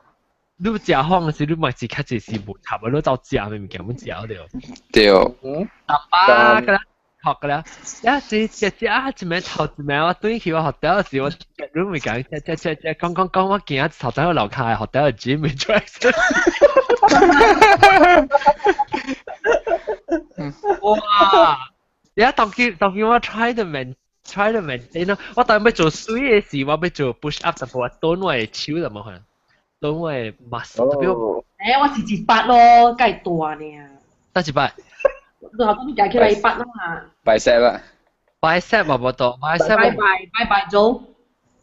你食飯的時，你嘛是較濟是無插的，你走食的物件，阮食對。對。淡薄個啦，學個啦，一食食食啊，一暝頭一暝我轉去我學校時，我你咪講食食食食講講講，我驚頭仔去樓跤學校 gym 咪做哇！而家當叫當叫我 try to man try to maintain 咯，我當欲做水的時，我欲做 push up，就我擋我的手就無可能，擋我的 muscle 特別。欸，我是100咯，介大呢。得100？我頭先加起來100啦嘛。 bicep 啊？bicep 嘛無多，bicep。拜拜拜拜做，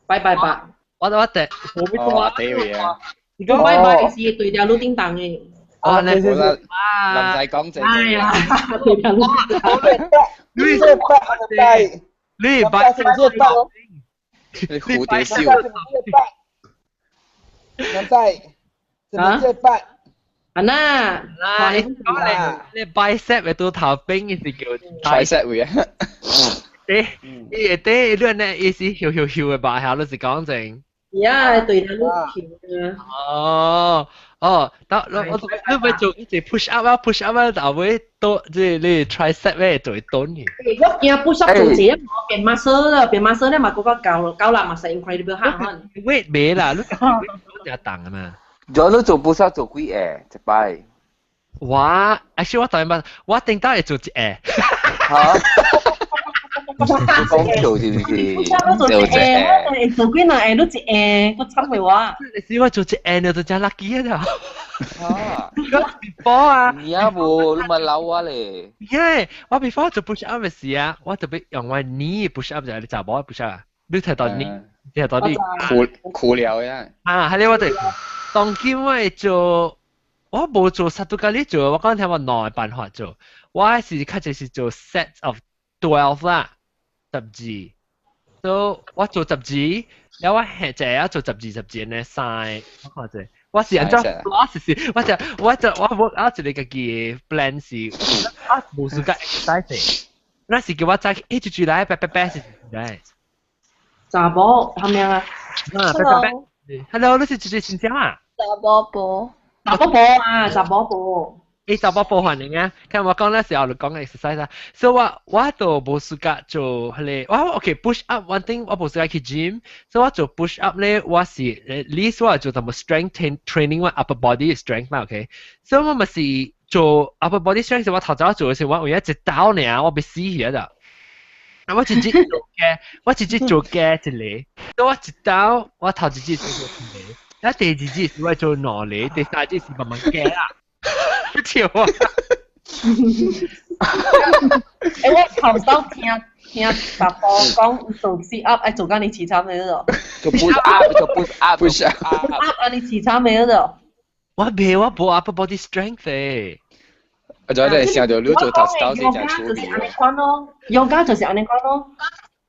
拜拜吧。我第，我第位啊。你講拜拜是對條路叮當的。哦，你好啦，林仔講正。哎呀，對條路。你是拜，你拜什麼做拜？你蝴蝶袖。林仔，什麼做拜？啊那，嗱，你講你 bicep 會到頭邊，是叫 tricep 會啊？誒，伊會底，你呢意思翹翹翹的吧？下你是講正。呀，對條路翹啊。哦。哦，得我我你咪做一隻 push up 啊，push up 啊，就會多即係你 tricep 咧就會短去。我驚 push up 做這我變 muscle 啦，變 muscle 咧嘛，嗰個夠夠啦，嘛是 incredible 嚇可能。 weight 未啦，你weight 重啊嘛。咗你做 push up 做幾下一擺？我，actually 我當然我頂到會做一下。嚇？講橋是唔是？做一下，做幾兩下都一下，我慘過我。你我做一下你就真 lucky 啊！嚇！before 啊，你啊無，你咪鬧我咧。因為我 before 做 push up 嘅時啊，我特別用我 knee push up 就係你查某 push up 啊，你睇到 knee，睇到你苦苦了呀。啊，係咧，我哋當今我會做，我無做實都教你做，我講聽我兩個辦法做，我是較濟是做 set of 12 啦。12，所以我做十二，然後我下隻啊做十二十二呢三，我看者，我是按照我是我就我就我我我一個家己的 plan 是，我無時間 exercise，那是叫我早一直住來，拜拜拜是來。查某係咪啊？啊，拜拜拜。Hello，你是住住新疆啊？查某婆。查某婆啊，查某婆。伊查某無反應啊，看我講那時候就講 exercise 啊，所以我都無時間做彼個，我 OK push up one thing 我無時間去 gym，所以我做 push up 咧，我是 least 我做淡薄 strength training 我 upper body strength 嘛，OK，所以我咪是做 upper body strength 我頭早做嘅時，我有一隻刀爾，我欲死去啊！啊，我一日做嘅，我一日做嘅一個，所以我一刀我頭一日做一個，啊第二日是我做兩個，第三日是慢慢加啦。笑啊！欸，我頭先聽聽爸爸講做 sit up 愛做甲爾悽慘的咯。做 push up，做 push up，push up，按呢悽慘的咯。我袂，我無 upper body strength 誒。我就係想到你做頭頭先就處理。就是按呢款咯，瑜伽就是按呢款咯。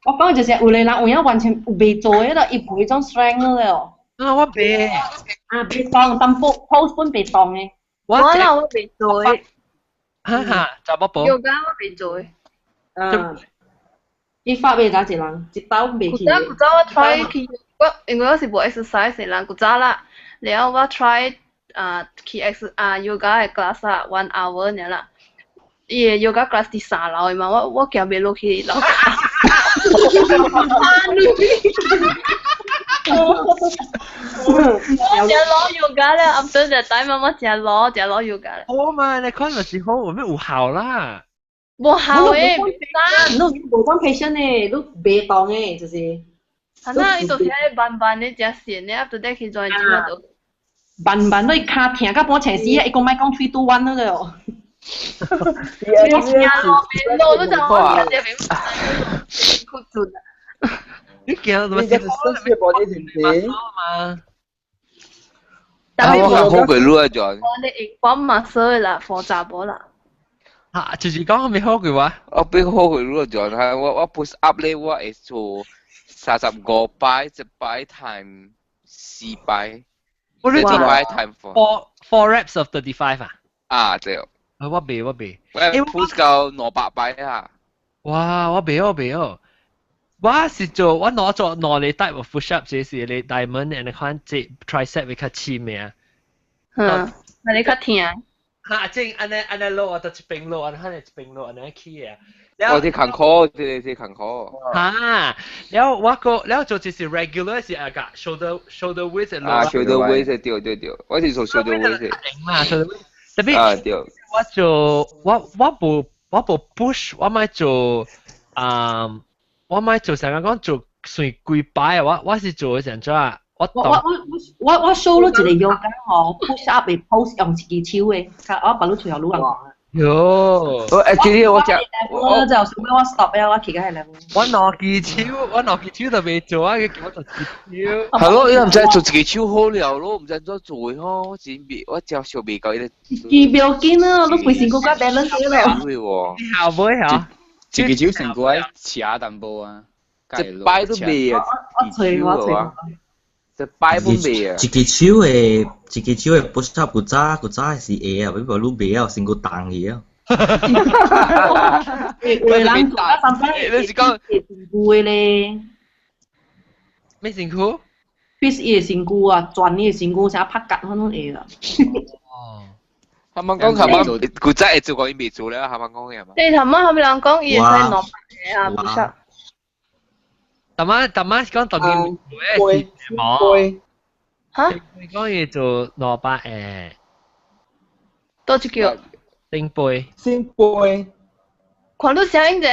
我講就是有個人有影完全袂做的咯，伊無彼種 strength 咯。啊，我袂。啊，袂當，淡薄 pose 本袂當的。我啦，我袂做的。哈哈，查某婆。瑜伽我袂做的。嗯。伊發袂咋一人，一刀袂去。古早古早我 try 去，我因為我是無 exercise 的人，古早啦，了我 try 啊去 ex 啊 yoga 的 class 啊，one hour 爾啦。伊的 yoga class 佇三樓的嘛，我行袂落去樓跤。我食攞 yoga 了，after that time 我食攞食攞 yoga 了。好嘛，你看就是好，有咩有效啦？無效的，你無講 patient 的，你袂當的，就是。啊，那伊就是愛慢慢的食線的，after that 去 join gym 就。慢慢你跤疼到半青死啊！伊講莫講 three two one 了。我聽落袂落，你知我聽袂苦盡啊！你驚你這是身體 body 是唔是？嘛？但我較好過你啊，John。我你會講嘛，所以啦，負責無啦。嚇，就是講未好過我。我比好過你啊，John。我 push up 咧，我會做35擺，一擺 time 四擺。我你做擺 time four reps of 35 啊？啊，對。啊，我袂我袂。我 push 到200擺啊！哇，我袂我袂哦。我是做我攞做兩個 type of push up，這是你 diamond and 款這 tricep 會較深的。嗯，那你較疼。哈，正按呢按呢落，我就一邊落，按呢一邊落，按呢起的。我是艱苦，這個是艱苦。哈，然後我個，然後做就是 regular 是啊個 shoulder width 落。啊，shoulder width 對對對，我是做 shoulder width。嘛，shoulder width。特別啊對。我做我我無我無 push，我愛做啊。我買做成日講做算幾擺啊！我是做成怎啊？我我 show 咗一個 yoga 吼，push up 的 pose 用一支手的，我把你隨後女人講。喲，我誒，這個我食，我就想欲我 stop 了，我起個係 level。我兩支手，我兩支手都未做啊！佢叫我做一支手。係咯，你唔知做一支手好了咯，唔知怎做吼，我真未，我真想未夠伊個。一支不要緊啊，你規身軀較 balance 了。你後尾嚇？一支手成個愛斜淡薄啊，一擺都未啊，我揣我揣。一擺都未啊。一支手的，一支手的 push up 古早古早是會啊，不過你袂曉，身軀重去啊。有的人做啊，三擺你是講身軀的咧？咩身軀？必是伊的身軀啊，轉伊的身軀，啥拍結，可攏會啦。哦。他們講他們古早會做過，伊未做了，他們講嘅嘛。對，頭仔後尾人講伊會使200個啊，不曉。頭仔頭仔講當然會是冇。嚇？你講伊做200個。多一叫。聖杯。聖杯。看你聲音者。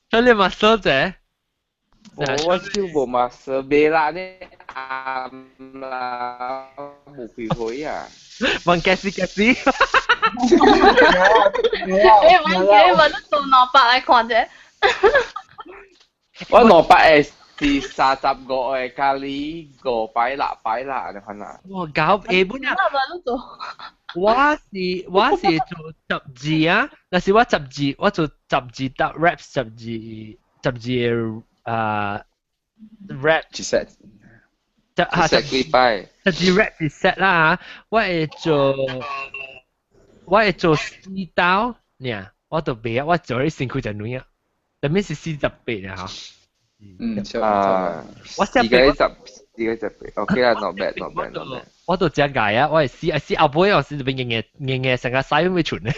這你嘛說者？我手無嘛說袂啦，你暗啦，無開會啊。問計時計時。欸，問計問你做200來看者。我200個是35個咖喱5擺6擺啦，你看啦。哇，搞欸本啊！我是做12啊，若是我12，我做12搭 rap 12 12啊 rap 一 set，十十幾擺， 12 rap 一 set 啦，我會做四刀，爾，我都袂啊，我做啲身軀就軟啊，特別是48啊，嗯，啊，我而家十四個十八，OK 啦，not bad，not bad，not bad。我都真解啊！我係試試後尾我試變硬硬硬硬成個洗會存。特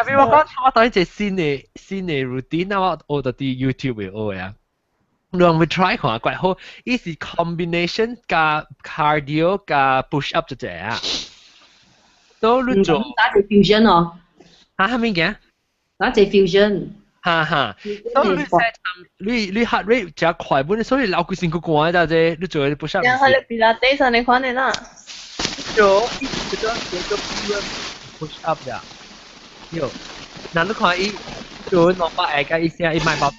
別我講我當一個新的 routine 啊，我學到啲 YouTube 會學啊。你會 try 看怪好，伊是 combination 加 cardio 加 push up 就這啊。都你做打隻 fusion 哦。嚇係咩嘅？打隻 fusion。哈哈，所以你你 heart rate 真快，本所以老規身軀汗的啫，你做 push up。然後你比拉底上你看的啦。做，這個叫做 push up 呀。喲，嗱你看伊做200個，伊聲伊賣包。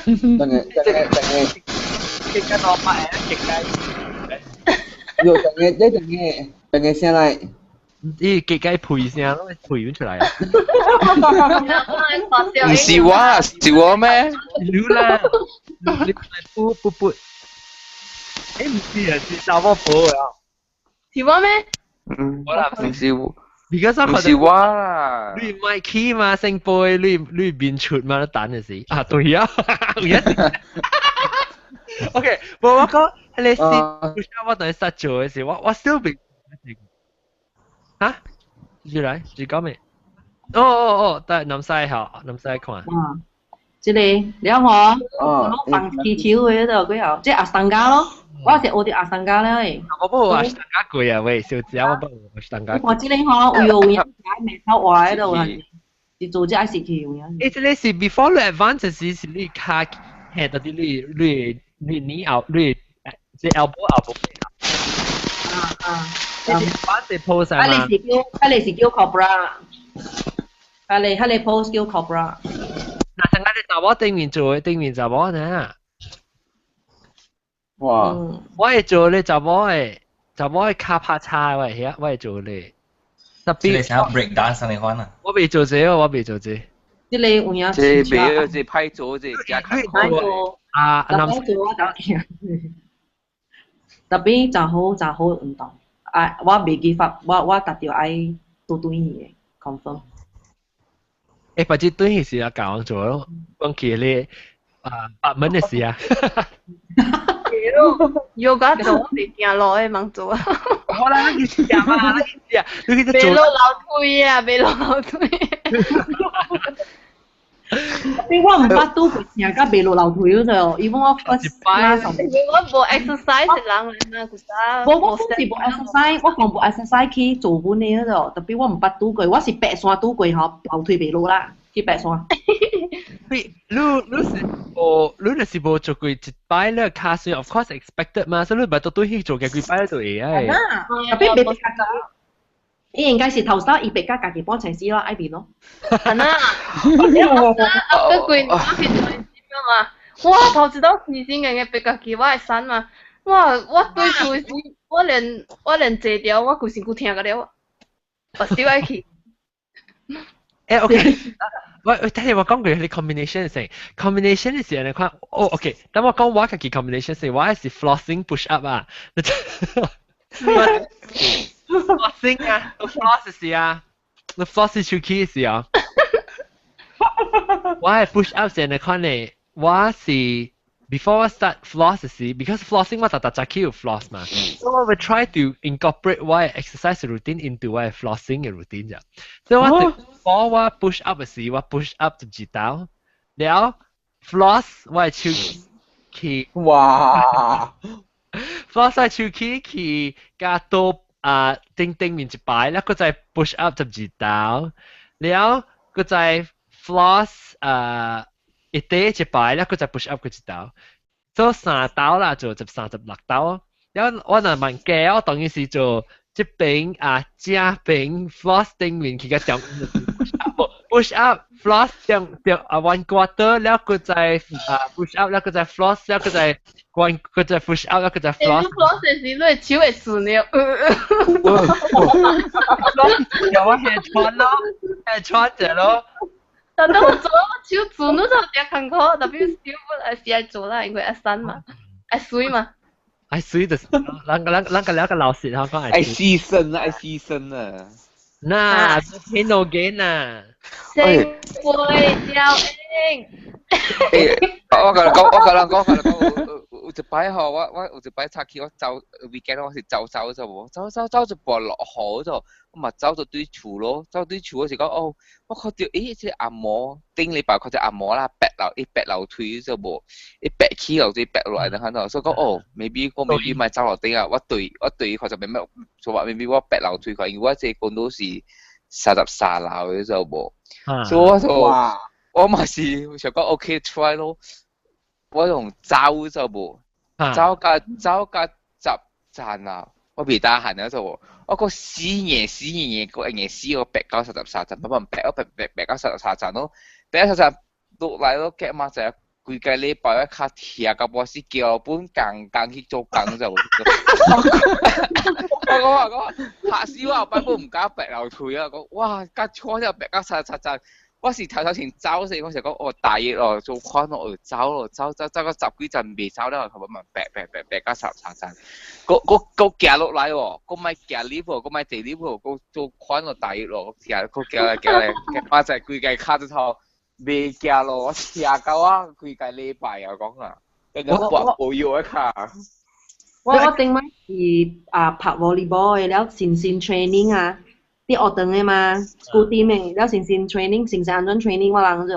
等下等下等下，結個200個，結個。喲，等下你等下等下先來。伊結個配聲咯，配出來啊！唔是我，是我咩？你啦，你不不不，誒唔是啊，是查某婆啊。是我咩？嗯，唔是我。而家唔是我啦。你唔係起嘛，聖杯，你變出嘛，你等陣時啊，對啊，有一時。OK，無我講，你先，我等你實做嘅時，我小變。嚇？住來，住講咩？哦哦哦，但係南西好，南西看。啊，這個了嗬，我放氣球嘅度幾後，即係阿三家咯。我是學啲阿三家咧。我不阿三家貴啊，喂，小姐，我不阿三家。我這個嗬，有有影未頭畫喺度，是做這愛是去有影。誒，這個是 before 你 advance 時是你卡係到啲你你後你即 elbow elbow。啊啊。你 pose 啊！你是叫，啊你是叫 cobra，啊你啊你 pose 叫 cobra。嗱，陣間你查某頂面做，頂面查某呢？哇！我會做你查某的，查某的跤拍叉我會曉，我會做你。特別你想 break dance 你看啊？我未做這個，我未做這個。這個有影。這袂，這歹做，這加艱苦。啊，男做我特別就好就好運動。啊！我未記發，我達到愛倒轉去的 confirm。誒，或者轉去時啊，教人做咯，講起你啊，八門的事啊。有個做我未行路的，茫做啊。好啦，你去食嘛，你去食，你去做。袂落樓梯啊，袂落樓梯。你我毋捌拄過成甲袂落樓梯嗰度，因為我 first class。我無 exercise 人嚟嘛，古早。無，我是無 exercise，我講無 exercise 去做本的嗰度，特別我毋捌拄過，我是爬山拄過吼，樓梯袂落啦，去爬山。你是無，你就是無做過一擺咧，卡水 of course expected 嘛，所以你咪都對去做嘅幾擺就會啊。特別袂較伊應該是頭先伊別甲家己半齊死咯，愛面咯。係啦，我個幾年我去做啊嘛，哇頭一道起身嘅別家己我會散嘛，哇我對厝時我連坐掉我規身軀疼個了，我少愛去。誒 OK，喂喂，等下我講句你 combination 先，combination 是你看，哦 OK，等我講我家己 combination 先，我係 flossing push up 啊。flossing 啊，floss 是啊，你 floss 是手氣是啊。我係 push up 先，你看呢，我是 before 我 start floss 時，because flossing 我特特早起有 floss 嘛，所以我會 try to incorporate 我嘅 exercise routine into 我嘅 flossing 嘅 routine 啫。所以我 before 我 push up 時，我 push up 就一刀，然後 floss 我嘅手氣，哇！floss 我手氣去加多。啊，頂頂面一擺，แล้วก็再 push up 12刀，แล้วก็再 floss 啊一底一擺，แล้วก็再 push up 佢一刀，做三刀啦，做36刀。แล้ว我若問加，我當然是做這邊啊正邊 floss 頂面去個中 push up floss 中中啊 one quarter，แล้วก็再啊 push up，แล้วก็再 floss，แล้วก็再 one ก็再 push up，แล้วก็再 floss。 floss 時你手會順了。有我下穿咯，下穿者咯。但等我做我手順，你就真艱苦，特別手本來是愛做啦，因為愛瘦嘛，愛水嘛。愛水就是，咱個了個老實，我講愛犧牲啊，愛犧牲啊。嗱，pain no gain 啊。成背掉應。我甲你講，我甲你講，我甲你講，有一擺吼，我有一擺早起我走 weekend 我是走走就無，走走走一半落雨就，我嘛走到對厝咯，走對厝我是講哦，我看到咦，這個阿嬤頂禮拜看到阿嬤啦，爬樓伊爬樓梯就無，伊爬起樓梯爬落來，你看到，所以講哦，maybe 我 maybe 莫走樓頂啊，我對看就咩咩，說話 maybe 我爬樓梯看，因為我這個都是33樓的就無，所以我就我嘛是想講 OK try 咯，我用走就無，走甲10層啊，我袂得閒啊就無，我閣死硬死硬閣硬死我爬到33層，慢慢爬我爬爬爬到三十三層咯，爬到三十落來咯，計嘛就規個禮拜我較疼到半死，叫本工工去做工就無。我講嚇死我，後擺本毋敢爬樓梯啊！講哇，甲錯了爬到三十層。我是頭頭先走時，我是講哦大熱咯，做款咯，走咯，走走走到十幾層未走了，頭慢慢爬爬爬爬到33層，閣閣行落來喎，閣莫行 lift 喎，閣莫坐 lift 喎，閣做款咯大熱咯，行閣行來行來，馬在規個跤趾頭未行咯，我疼到我規個禮拜啊講啊，跟住跋無藥的跤。我頂擺是啊拍 volleyball 的了，先先 training 啊。啲學堂的嘛，school team 的，了先先 training，先先安怎 training 我人就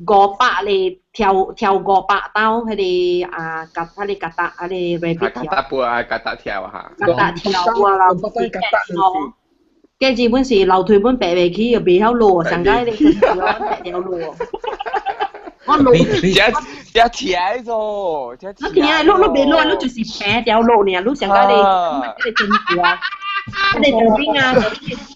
500個跳跳500刀，彼個啊，夾彼個夾達，彼個 rabbit 跳。夾達步啊，夾達跳哈。夾達跳啊啦，計基本是樓梯本爬袂起，又袂曉落，上蓋咧爬條路。我落。這聽咗，這聽。你聽，你袂落，你就是爬條路爾，你上蓋咧，彼個真住啊。你做兵啊，啊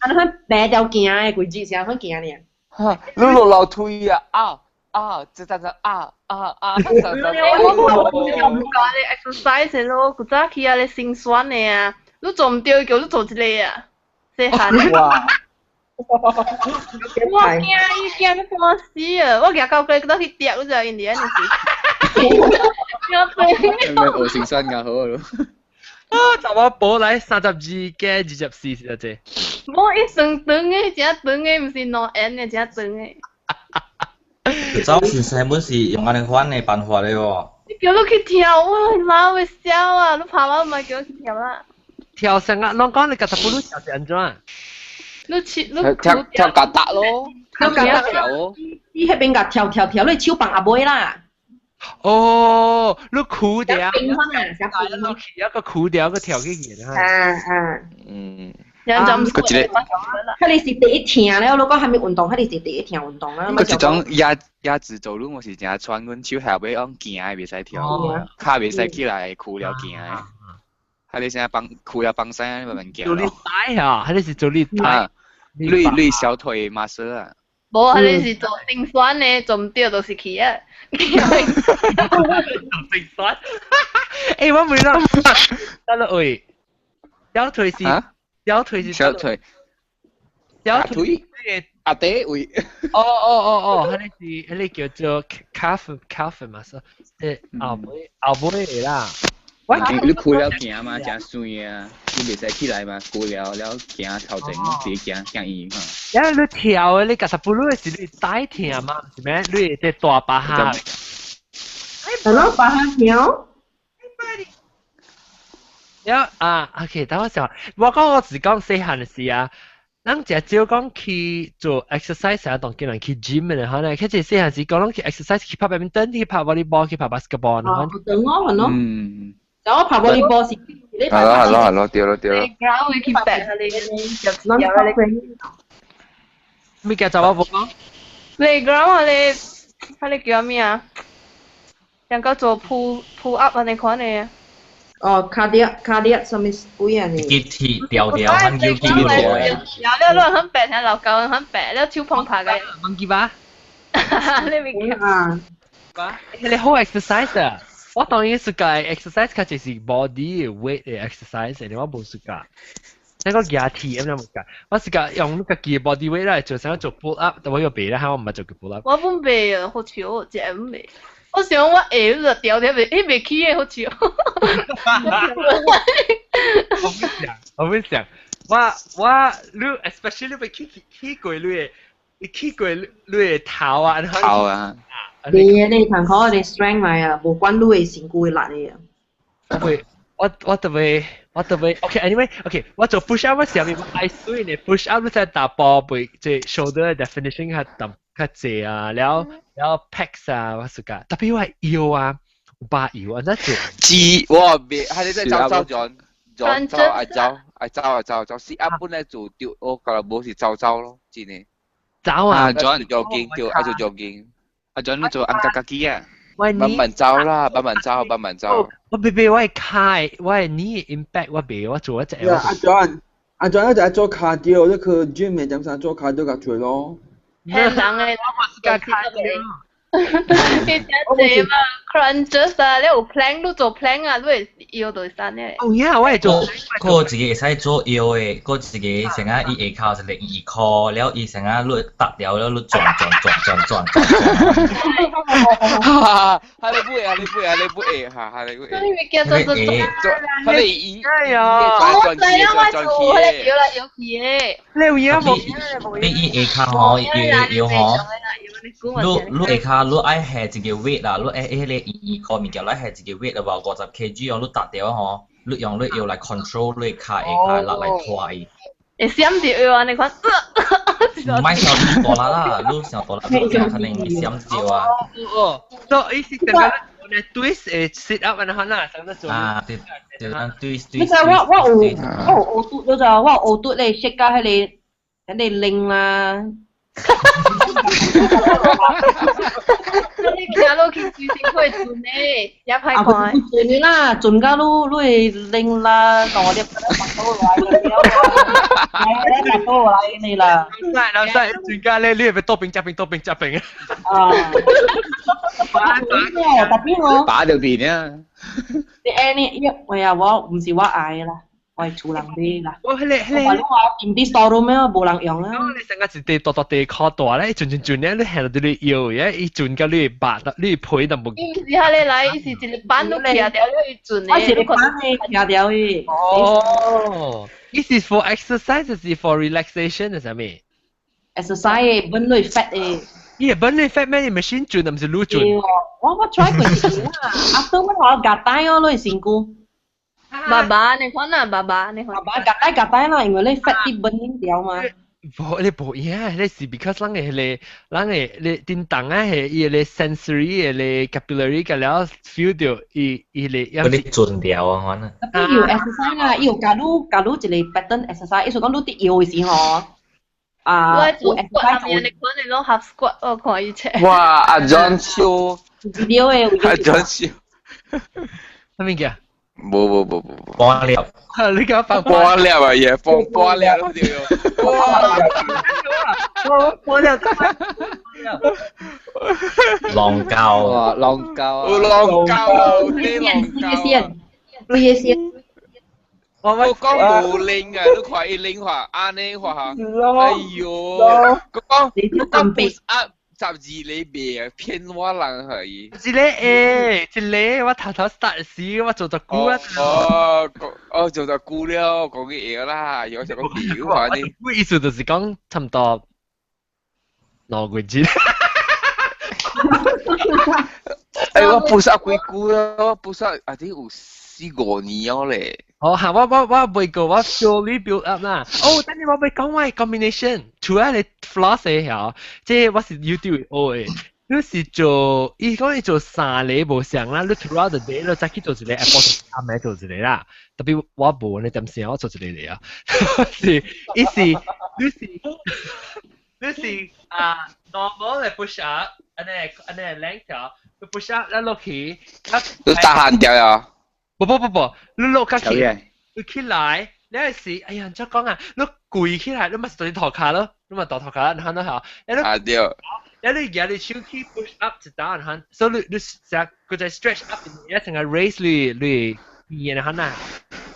你款爬條行的規矩，啥款行爾。哈，你落樓梯啊啊啊！這陣陣啊啊啊！我我唔教你 exercise 咯，古早起啊你心酸的啊，你做毋對，叫你做一個啊，細漢。哇！我驚伊驚到半死啊！我舉到過倒去跌，你知影因為安尼是。學心酸較好咯。啊！就我補來32加24是偌濟？無伊長長的，真長的，毋是兩円的，真長的。走先生本是用按呢款的辦法的哦。你叫你去跳，我老會笑啊！你怕我毋叫我去跳啦？跳啥啊？攏講你家己不如跳是按怎？你去你跳跳夾達咯，跳夾達咯。你彼邊共跳跳跳，你手放阿尾啦。哦，你苦掉，冰翻啊，小冰一個苦掉個跳起去啊啊。嗯。佢一個，彼個是第一疼了，你講啥物運動，彼個是第一疼運動啊。佢一種鴨鴨子走路，我是誠喘，阮手下尾往行的袂使跳，跤袂使起來，屈了行的。彼個啥幫屈了幫山，慢慢行。做力帶啊，彼個是做力帶。累小腿馬舌啊。無，彼個是做心酸的，做毋對就是去啊。做心酸。欸，我問啦，得啦喂，小腿是？小腿是小腿，小腿阿弟位。哦哦哦哦，彼個是彼個叫做 calf calf 嘛，是後尾的啦。你屈了行嘛，誠酸啊，你袂使起來嘛，屈了了行頭前，直行行遠嘛。因為你跳的，你其實不如是你帶疼嘛，是咩？你會大巴哈。係咯，巴哈跳。了啊，OK，等我想，我講我是講細漢的時啊，咱誠少講去做 exercise 啊，當見人去 gym 的可能，其實細漢時講攏去 exercise 去拍 badminton，去拍 volleyball，去拍 basketball，哦，等我係咯。嗯。就我拍 volleyball 是，係咯係咯係咯，對咯對咯。 ground 會去白啊你，入咩叫做我無講？playground 啊你，彼個叫咩啊？人家做 pull up 按呢款的。哦，cardiac cardiac 啥物鬼啊？你？結鐵條條很要記落嘅。有了，你很白，聽老高很白，了手碰拍嘅。忘記吧？你未記啊？你好 exercise 啊！我當然是個 exercise，較就是 body weight 的 exercise，你我無是個。那個舉鐵咁樣無個，我是個用家己 body weight 來做，想做 pull up，但我又袂啦，我毋捌做過 pull up。我本袂啊，好笑，一個袂。我想我下就掉掉袂，彼袂起的好笑。我唔想，我唔想，我你 especially 你欲起起過你的你去過你的頭啊，頭啊，你參考你 strength 嚟啊，無管你的身軀力的啊。會，我特別，OK，anyway，OK，我做 push up 我時候，我愛水呢，push up 你在打波袂，這 shoulder definition 較淡較濟啊，了了 pecs 啊，我是講，特別我腰啊，有把腰啊，那做。知我別，係你真係走走轉轉走愛走愛走愛走走，sit up 本來做掉，我覺得無是走走咯，真的。走啊！阿 John 做 jogging 對，愛做 jogging。阿 John 你做按格格機啊？喂，慢慢走啦，慢慢走，慢慢走。我別別我係開，我係你 impact 我別我做一隻。阿 John，阿 John 就係做 cardio，你去 gym 咪點生做 cardio 較做咯。聽人嘅，我是教 cardio。你真濟嘛，crunches 啊，你有 plank 你做 plank 啊，你會腰就會酸嘅。哦呀，我會做。佢自己會使做腰的，佢自己成日伊下跤一個二箍，了伊成日你搭掉了，你轉轉轉轉轉轉。哈哈，你不會啊，你不會啊，你不會哈，哈你不會。你咪叫做做做，佢哋伊哎呀，我知啦，我做，佢哋搖來搖去的。你有影無？你伊下跤吼，腰腰吼。你你下跤你愛下一個 weight 啦，你愛彼個二箍物件，你愛下一個 weight 的話，50 kg 哦，你搭掉吼，你用你腰來 control 你跤下跤落來拖伊。會閃著腰啊！你看，唔係上大力啦，你上大力，你可能會閃著啊。哦，所以是等個你 twist 會 sit up 安尼啦，等得做。啊，對對，twist 你知我有學拄，你知我有學拄咧，設到彼個鈴啦。你行落去隨身會轉的，也歹看。轉的啦，轉到你你會拎啦，兩粒腹肚來了，來腹肚來你啦。老細，轉家咧，你係咪多兵加兵多兵加兵啊？啊！特別我打條邊啊！你哎你，哎呀，我唔是我愛啦。我係厝人買啦。我彼個彼個，我話你話啲 store 咩無人用啦。你成個一地大大地較大咧，轉轉轉咧，你行到你腰嘅，伊轉到你肉，你皮都無。伊毋是遐個來，伊是一個板都徛掉了，伊轉的。我是一個板的徛掉的。哦，伊是 for exercise 還是 for relaxation 係啥物？exercise 的，burn 你 fat 的。伊係 burn 你 fat 咩？你 machine 轉，毋是你轉。我 try 過一次啦，after 我話夾帶哦，你身軀。爸爸，你看啊，爸爸，你看。爸爸夾帶夾帶啦，因為你 fat 啲 burn 掉嘛。無，你無影，你是 because 咱的彼個，咱的你叮當啊，係伊個 sensory 的 capillary 個了 feel 到伊伊個。嗰啲轉掉啊，可能。特別有 exercise 啦，伊有教你教你一個 pattern exercise，意思講你佇腰的時候，啊，有 exercise 你看你攏 half squat，我看伊切。哇，阿 John 笑。 video 的。阿 John 笑。啥物件？無無無無無，波料，你講放波料啊，也放波料咯，對哦，波料，浪膠啊，浪膠啊，浪膠啊，啲浪膠啊，幾個線？我講無拎啊，你看伊拎話，按呢話嚇，哎喲，我講我講 push up 12禮拜，騙我人而已。一個欸，一個我頭頭 start 時，我做咗久啊。哦，哦做咗久了，講佢會啦，有想講屌啊你。我意思就是講差唔多2個月。哎，我 push up 幾久了？我 push up 啊，啲有四五年了咧。哦，嚇！我未過，我 slowly build up 啦。哦，等陣我未講我 combination，除咗你 floss 的曉，這我是 YouTube 學的。你是做，伊講伊做三個無相啦，你 throughout the day 你再去做一個，下晡暗暝做一個啦。特別我無呢點時我做一個嚟啊。是，伊是，你是，你是啊，normal 的 push up，按呢按呢兩條，你 push up 咱落去，你打寒掉啊？不不不不，你落較起，你起來，你係是，哎呀，怎講啊？你跪起來，你咪是頭骹咯，你咪大頭骹，你看到嚇？啊對。你你舉你手去 push up 一道，然後，所以你你成個在 stretch up，一成個 raise 你你邊然後呐，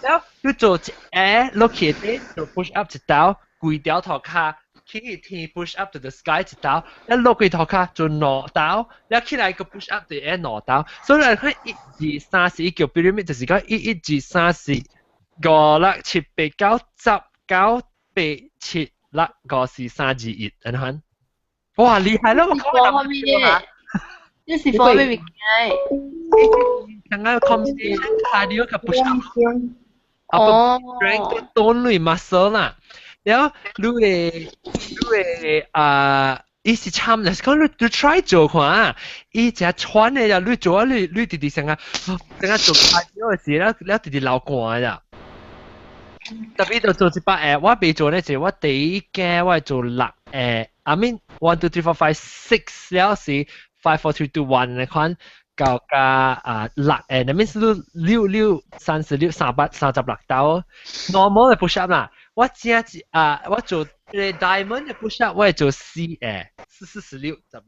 然後你做一下落去的，做 push up 一道，跪掉頭骹。起天 push up to the sky 一道，一落去頭骹做兩道，一起來個 push up 就會兩道，所以你看一二三四，叫 pyramid 就是講一一二三四五六七八九十九八七六五四三二一，按呢款。哇，厲害咯！我講咩嘢？你是放咩物件？剛剛 combination cardio 佮 push up。哦。 strength 當類 muscle 啦。然後你會啊，伊是參，就是講你 try 做看，伊只穿的呀，你做啊，你直直成個成個做 cardio 的時，了了直直流汗呀。特別就做100下，我未做呢，就我第一間我做六下，I mean one two three four five six 了是 five four three two one 那款，到加啊六下，那面是六六36336刀，normal 的 push up 啦。我正啊，我做 diamond 的 push up，我會做四下，四四十六十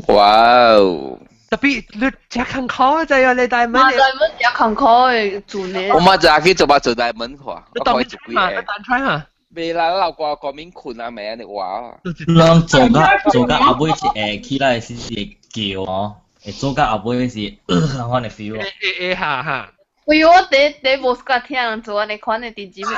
六。哇哦！特別你真艱苦啊！就係你 diamond。 diamond 真艱苦的做呢。我嘛就去做嘛做 diamond 看，你當做幾個？你單 try 嘛？未啦，老瓜國民困啊，未啊，你話。人做到後尾是會起來是會叫哦，會做到後尾是款的 feel。會會哈哈。喂，我第無 suka 聽人做按呢款的佇 gym。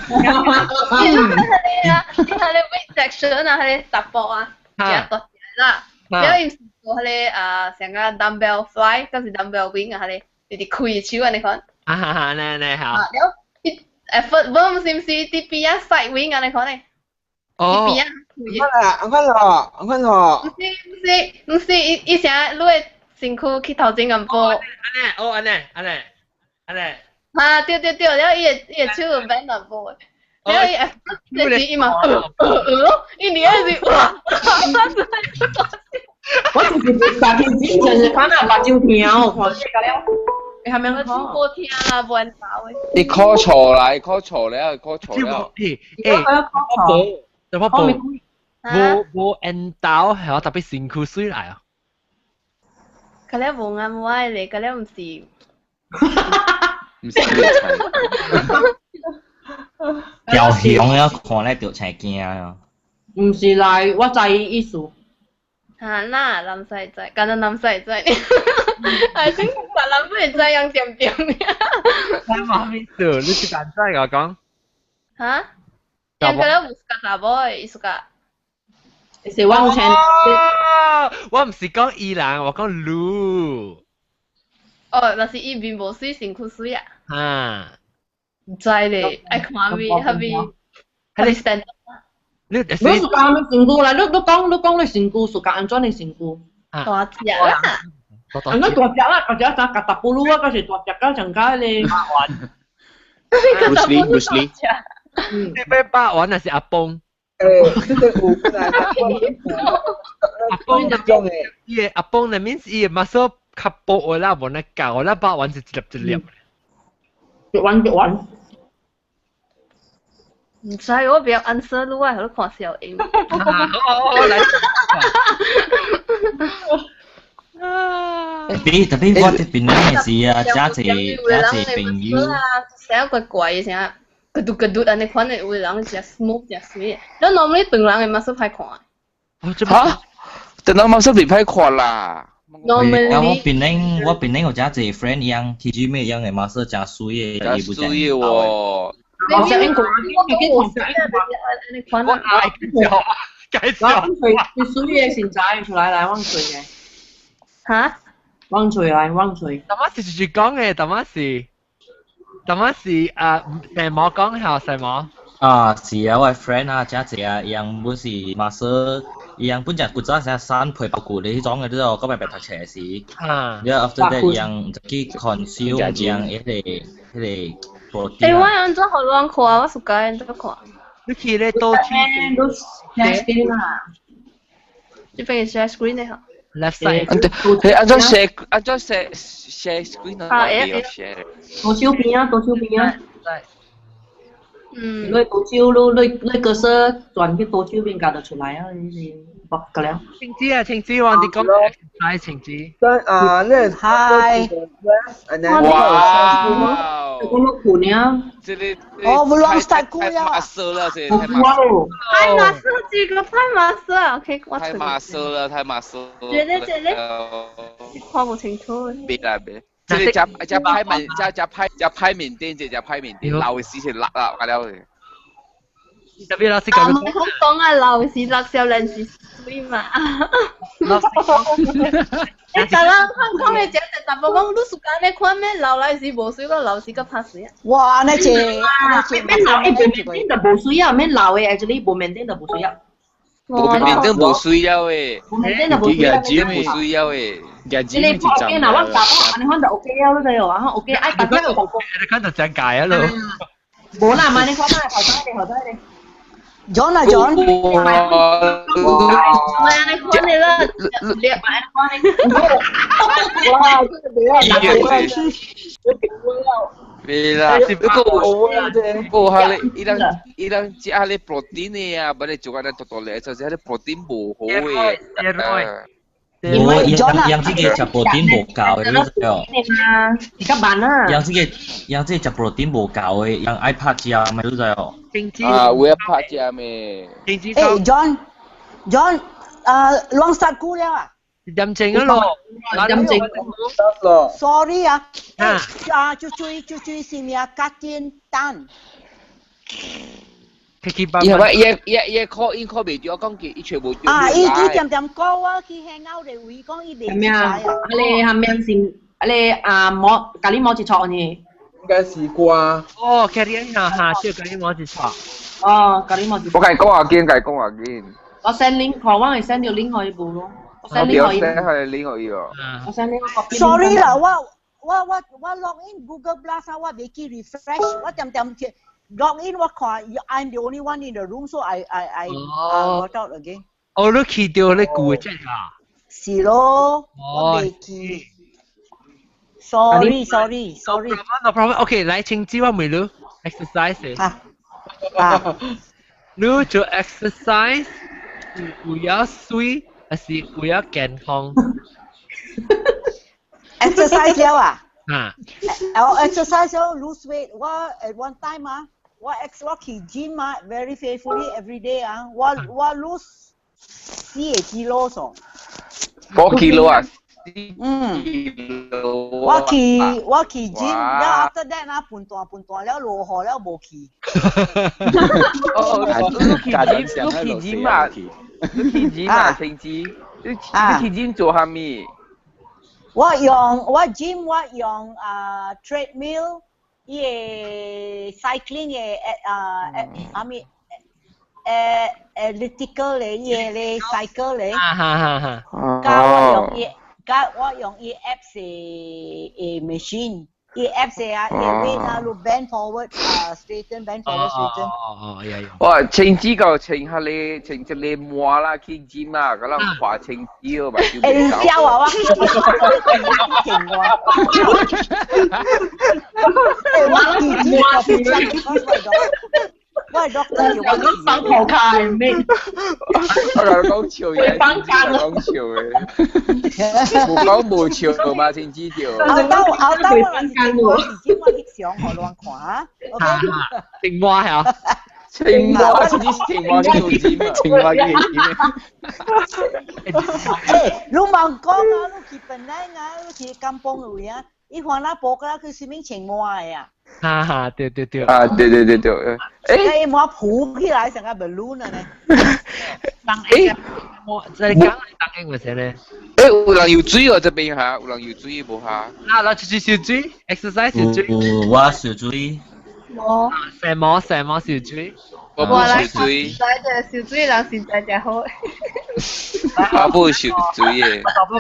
你迄個啊，你彼個 weight section 啊，彼個查埔啊，誠大隻啦。了伊毋是做彼個啊，像個 dumbbell fly，抑是 dumbbell wing 啊，彼個直直開手按呢款。啊哈哈，呢呢好。啊，了，伊 effort 無毋是毋是佇邊仔 side wing 按呢款的。哦。佇邊仔開。按款咯，按款咯。毋是毋是毋是，伊伊成你的身軀去頭前咁波。按呢，哦，按呢，按呢，按呢。啊，對對對，了伊的手有變淡薄的。了伊 effort 時伊嘛，伊年是哇，我就是大天子，就是看啊，目睭疼，看這個了。你係咪我無聽啦，無人搞的。你考錯啦，你考錯了，你考錯了。欸，我無，無無緣投係我特別身軀媠來啊。可能無啱我咧，可能毋是。毋是。條雄啊，看咧就青驚啊。毋是來，我知意思。啊，那男婿知，敢若男婿知，I think 別人不會知樣點點。啥意思？你是敢知我講？哈？應該有個查某的意思噶。是我前。我毋是講伊人，我講你。哦，若是伊面無媠，身軀媠啊。啊。毋知咧，愛看咪，彼彼 stand。你你是講咩身軀啦？你講你身軀是講按怎的身軀？大隻啦。按怎大隻啦？大隻像甲達布魯啊，還是大隻到上加咧？百萬。 Bruce Lee，Bruce Lee。你欲百萬還是阿崩？欸，這個有阿崩的種的，伊個阿崩的 means 伊個 muscle 較薄啦，無那夠啦，百萬是一粒一粒。一丸一丸。毋知，我袂曉 answer 你，我會予你看小英。好好來。特別我這邊咧是啊，真濟真濟朋友。成怪怪啥，咕嘟咕嘟按呢款的，有的人誠 smooth 誠媠。咱 normally 長人的 muscle 歹看。嚇？長人 muscle 袂歹看啦。 Normally 我邊有真濟 friend 一樣，去 gym 一樣的 muscle 誠媠的，伊不真媠喎。我小英講，我我愛介紹，最媠的身材出來來，往嘴的。嚇？往嘴來，往嘴。淡仔是直講的，淡仔是啊，細毛講下細毛。啊，是啊，我 friend 啊，真濟啊，伊人本是 muscle，伊人本只古早成三皮包骨的彼種的，你知道，嗰擺白讀冊時。啊。然後 after that 伊人就去 consume 伊人彼個欸，我按怎予亂看，我 suka 按怎看。你去咧倒處？你 share screen 啊？這邊是 share screen 的吼。 Left side。佢按怎 share 按怎 share share screen 啊？share。左手邊啊，左手邊啊。嗯。你左手，你你cursor 轉去左手邊，共就出來啊！你是搏個了。晴子啊，晴子，我哋講係晴子。但啊，你 Hi。哇！我落褲呢？這個哦，我 long style 褲呀。太馬了，這個太馬。太馬色，這個太馬色啊！OK，我太馬色了，太馬色。這個這個，看無清楚。別啦別。這個食食歹麵，食食歹食歹麵店，這食歹麵店，老的時是辣啦，個了。特別老師講。唔好講啊，老是六少年是水嘛。你但啦，香港嘅只只大波講，你暑假你看咩老來是無水，個老是個拍水啊。哇！那這那這免老，欸，無免就無水啊，免老的，actually 無免就無水啊。無免燈無水了誒，無免就無水了，無水了誒。你你破啦，我答我，你看就 OK 啊，你知哦，啊 OK，愛大家有你看就真解啊咯。無啦，嘛你看嘛，頭先你頭先你。 John 啊 John，唔係啊，你看你啦，你買你看你。哇！這個沒啊，未啦，不過不過下你伊人伊人食下你 protein 的啊，不你做下你多多咧，就是下你 protein 無好的。無，養這個食 protein 無夠的，你知哦？比較慢啊。養這個養這個食 protein 無夠的，養愛拍食咩？你知哦？啊，有愛拍食咩？誒，John，John，啊，long start 過了啊？點鐘啊咯？點鐘咯？Sorry 啊，啊，就追就追是咩啊？加煎蛋。伊係咪伊伊伊考伊考袂著，講佢伊全部著。啊！伊伊點點講我去香港的位講伊袂咩啊？你係咩先？你啊摸咖喱摸一錯呢？應該是瓜。哦，咖喱下下，這咖喱摸一錯。哦，咖喱摸一錯。我講講下緊，講講下緊。我 send link，台灣係 send 條 link 可以冇咯。我 send link 可以。我 send 係 link 可以哦。我 send link。 Sorry 啦，我我我我 log in Google Plus 啊，我未記 refresh，我點點去。log in 我看 I'm the only one in the room, so I got out again。哦，你去到你舊嘅啊？是咯，我未記。Sorry, sorry, sorry. No problem. OK，來，請知我問你 exercise。啊啊！你做 exercise 是為了水，還是為了健康？exercise 了啊？啊！我 exercise 了 lose weight。我 at one time 啊。我 ex 我去 gym 啊，very faithfully every day 啊，我我 lose 4個 kilo 數。 4 kilo 啊？嗯。我去我去 gym，了 after that 啊，半段半段了落雨了無去。哦，你去 gym，你去 gym 啊？你去 gym 啊？成子，你你去 gym 做蝦米？我用我 gym 我用啊 treadmill。伊個 cycling 的啊啊咪誒 elliptical 咧，伊個咧 cycle 咧，加我用伊，加我用伊 apps 的 machine，伊 apps 啊，伊 weight 啊，你 bend forward 啊，straighten bend forward straighten。哦哦，有有。哇，穿子夠穿下咧，穿一個麻啦去 gym 啊，嗰人看穿子哦，嘛就袂夠。笑啊！我我我去我我 doctor 叫我放頭卡咩？我講笑嘢，講笑嘅，無講無笑嘛，先知道。後兜後兜我我是我翕相予亂看啊。青蛙係啊？青蛙，青蛙去做尖啊！青蛙去做尖。誒，你莫講啊！你去檳城啊，你去金邦位啊，伊番仔埔甲去啥物青蛙的啊？哈哈，對對對。啊，對對對對。誒，伊滿浮起來成個 balloon 啊呢。誒，我在講當英文先咧。誒，有人游水哦，這邊哈，有人游水無哈？嗱，嗱，出去游水，exercise 游水。有，我游水。冇。什麼什麼游水？我不游水。來隻游水人實在真好。我不游水的。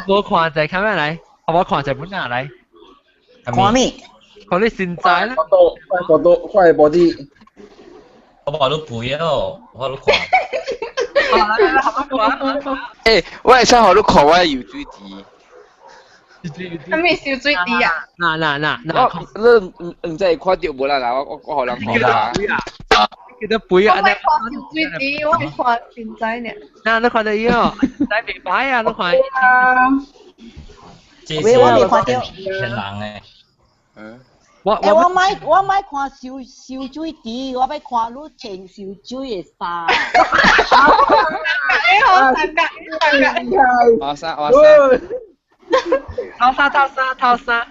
我無看者，看咩來？我看者本哪來？看咩？看你現在咧。我都快 body。我話都背哦，我都看。誒，我會使予你看我游水池。啥物游水池啊？嗱嗱嗱嗱，你唔知會看到無啦？嗱，我我我予人看啦。記得背啊！我看游水池，我看現在呢。嗱，你看到伊哦，在袂歹啊，你看。喂，我未看到。騙人的。我欸，我莫我莫看游游水池，我欲看你穿游水的衫。哎，好三個，三個。哇塞哇塞！套衫套衫套衫。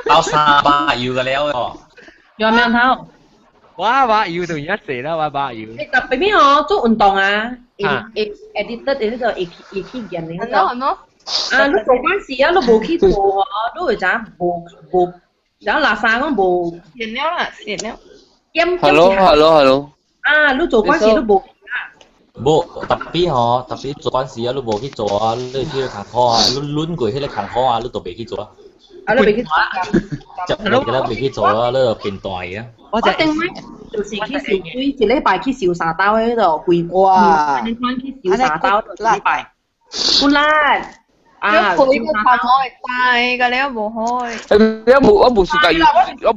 套衫吧，要個了哦。有咩頭？我把油就一死啦，我把油。你特別邊我做運動啊，會會 addicted 的那個會會去練的那個。係咯。啊，你做嗰時啊，你無去做哦，你會知無無，然後垃圾講無。練了啦，練了。減 Hello，hello，hello。啊，你做嗰時你無。無，特別吼，特別做嗰時啊，你無去做啊，你去工課啊，你攆過彼个工課啊，你都袂去做啊。啊，你袂去做啊？就你記得袂去做啊，你就變大啊。我頂擺就是去游水，一禮拜去游三兜的彼度，規哇！你看去游三兜一禮拜，骨力啊！你配個頭毛會大，個了無好。你無我無時間我。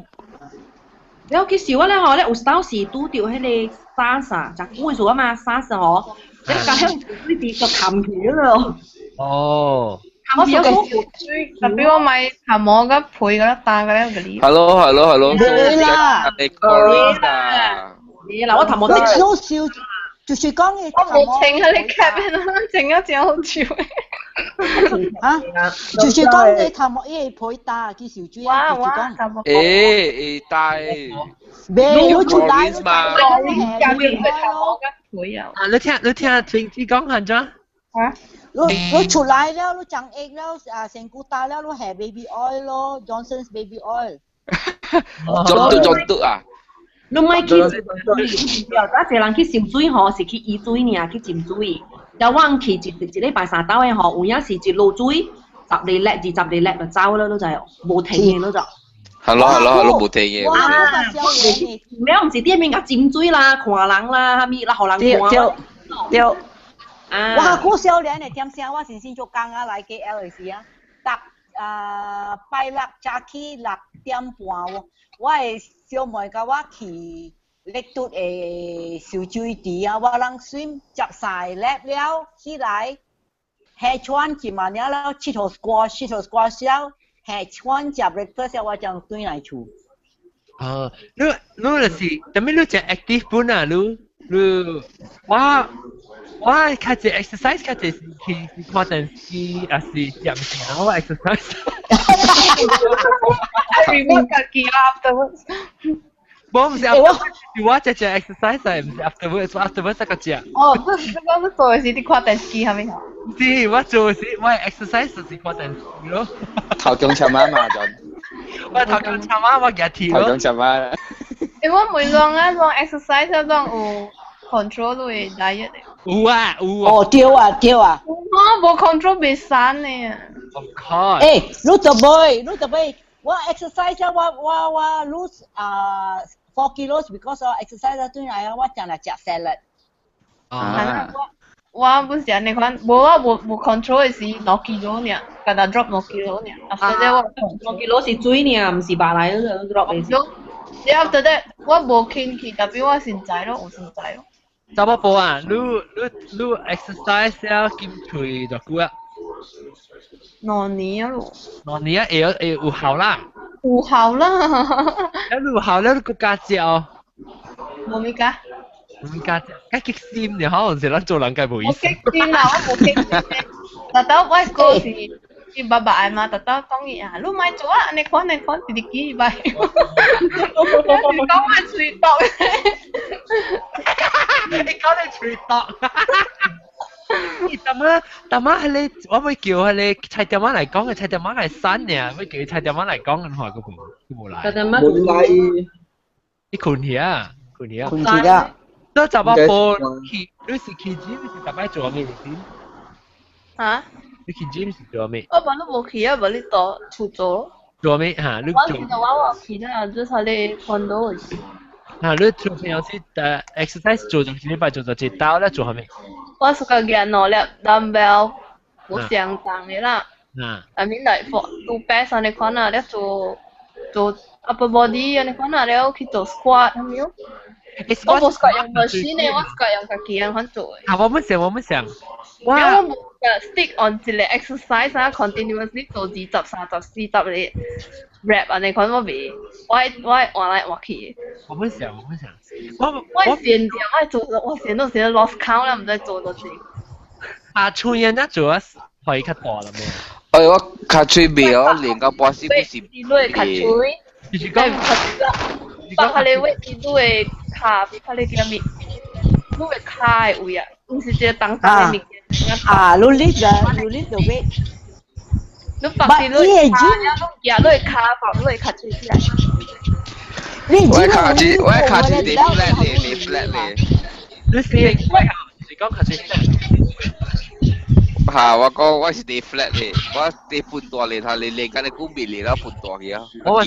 了去游啊咧吼，咧有當時拄著彼個沙沙，誠久的事啊嘛，沙沙吼，你共彼水滴就冚起了。哦。我屬水，特別我買頭毛個配個大個了個哩。 Hello，hello，hello。沒啦。你 chlorine 啊？沒啦，我頭毛你少少，就是講你我無穿彼个 cap，穿啊真好笑。啊，就是講你頭毛伊會皮大去受水啊，就是講。欸欸大。沒有出來，嘛。啊，你聽你聽聽你講下咋？啊？你你出來了，你長液了，啊，身軀大了，你下 baby oil 咯，Johnson's baby oil。裝嘟裝嘟啊！你莫去，對，啊，濟人去游水吼，是去游水爾，去浸水。然後我去一一禮拜三兜的吼，有影是一落水，十二粒、20粒就走了，你知無停的，你知。 Hello，hello，hello，無停的。哇！了毋是店面共浸水啦，看人啦，啥物啦，予人看。對對。啊！我古少年的點聲，我先先做工啊，來 KL 的時啊，逐啊拜六早起6點半，我的小妹共我去力嘟的游水池啊，我人 swim 接三个 lap 了起來，下船一萬了了，𨑨迌歌，𨑨迌歌了，下船食 breakfast 我才轉來厝。哦，你你就是，啥物你誠 active 本啊？你你我。我較濟 exercise 較濟是去看電視，抑是食物件，我 exercise。 I reward 家己啦 afterwards。無毋是 afterwards，是我食食 exercise，毋是 afterwards，我 afterwards 才閣食。哦，這這個是做的是你看電視係咪？是，我做的是我 exercise 就是看電視咯。頭中插媽嘛就。我頭中插媽，我舉鐵咯。頭中插媽。欸，我每攏啊，攏 exercise 攏有 control 你的 diet 的。有啊有啊。哦，對啊對啊。我無 control 袂瘦呢。 Of course。欸，你就袂，你就袂，我 exercise 我我我 lose 啊 4 kilos because 我 exercise 對來啊，我淨係食 salad。啊。我不是按呢款，無我無無 control 的是2 kilo 爾，干焦 drop 2 kilo 爾。After that 我 2 kilo 是水爾，毋是肉來 drop 的。 After that 我無輕去，特別我身材咯，有身材咯。查某婆啊，你你你 exercise 了減肥偌久啊？兩年啊咯。兩年啊，會會有效啦。有效啦。啊，你有效了，你閣加食哦。無物加。無物加食，較激心就可能是咱做人該無意思。我激心啦，我無激心。特登我哥是伊爸爸嘛，特登講伊啊，你莫做啊，按呢款按呢款，直直記擺。我是講我喙毒。你講你喙毒。你淡仔淡仔彼個，我欲叫彼個菜店仔來講，菜店仔來散爾，欲叫伊菜店仔來講，你看閣無，閣無來。菜店仔無來。伊睏去啊，睏去啊。睏去啊。你查某婆去，你是去 gym 是逐擺做啥物 routine？啊？你去 gym 是做啥物？我無都無去啊，無你佇厝做。做啥物哈？你我是我我去啦，就是咧 condo 的。啊，你做平常時exercise 做一禮拜做一晝咧做啥物？我是個舉兩粒 dumbbell，無相重的啦。啊。 I mean like for do best 按呢款啊，咧做做 upper body 按呢款啊，了去做 squat 啥物咯。我無 squat 用 machine 的，我 squat 用家己按款做的。啊，我們想，我們想。我我無 stick on 一個 exercise 啊，continuously 做20、30、40個 rep 按呢款我袂，我愛我愛換來換去。我們想，我們想，我我先我做，我先都先 lost count 啦，毋知做多濟。啊，春燕那做啊，可以較大了沒？哎，我跤喙袂哦，練到半死不是。你會跤喙？就是講，放彼个位置，你會跤，彼個叫咩？你會跤的位啊，毋是一個重重的物件。啊，你 lift the weight。你放佇你跤，你舉你的跤放，你會較吹起來。你我跤住，我跤住地 flat 咧，地 flat 咧。你是是講較吹起來？嚇！我講我是地 flat 咧，我地半大咧，他你練緊你股面咧，我半大去啊。我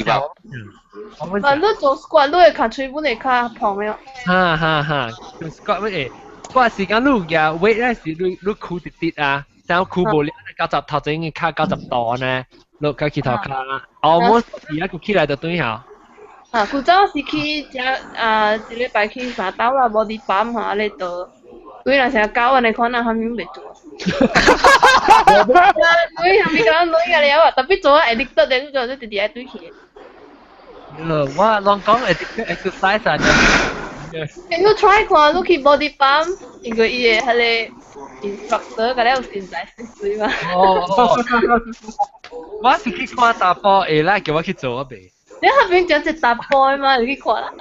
啊，你做 squat 你會較吹，本會較胖沒有？哈哈哈，做 squat 乜嘢？嗰時間你嘅 weight 咧是你箍直直啊，然後箍無了，90頭前嘅卡90度呢，你較起頭卡，almost 而家個起來就對下。啊，古早是去食啊，一禮拜去三兜啦，body pump 哈，你倒。佢若成狗安尼款啊，啥物袂做。女啥物講女啊了啊，特別做啊 addicted 的，你做你直直愛對去。我攏講 addicted exercise 啊。你 try 看，你去 body pump，因為伊個彼個 instructor 甲你有身材水水嘛。哦，我是去看查埔，會啦，叫我去做啊未？你那邊講一查埔嘛，你去看啦。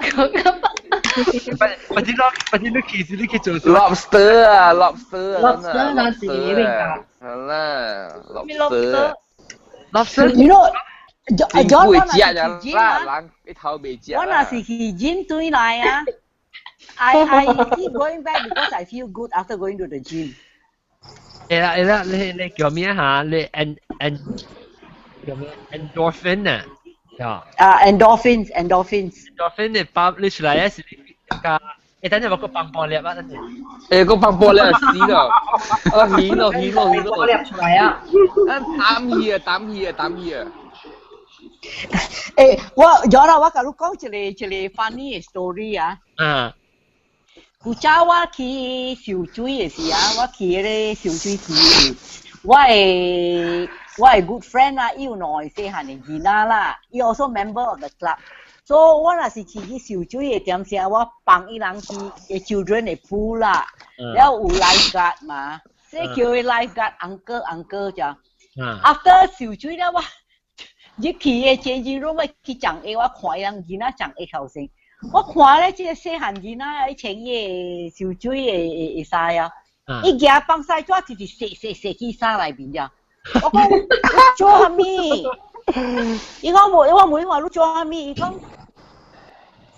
或者攞，或者你去是你去做 lobster 啊，lobster 啊，lobster 那是你邊個？好啦，lobster。 lobster。 You know，真會食呀啦，人一頭未食。我若是去 gym 對來啊，I keep going back because I feel good after going to the gym。會啦會啦，你叫咩嚇？你 en 叫咩？endorphin 啊？啊，endorphins，endorphins。 endorphin 你包你出來是加，等陣我個棒棒粒啊，等陣。個棒棒粒死咯！啊，起咯起咯起咯！粒出來啊！膽氣啊膽氣啊膽氣啊！我有啦，我共你講一個 funny story 啊。嗯。古早我去游水的時啊，我去彼個游水池，我的 good friend 啊，伊有兩個細漢的囡仔啦，伊 also member of the club。所以我若是去游水的點聲，我幫伊人去 children 的 pool 啦，了有 lifeguard 嘛，所以叫伊 lifeguard uncle uncle 就。After 游水了我入去的 changing room 去講下，我看伊人囡仔講下頭先。我看咧，這個細漢囡仔伊穿伊個游水的衫啊，伊舉放屎紙直直瀉瀉瀉去衫內面咋。我講你做啥物？伊講無，我問伊話你做啥物？伊講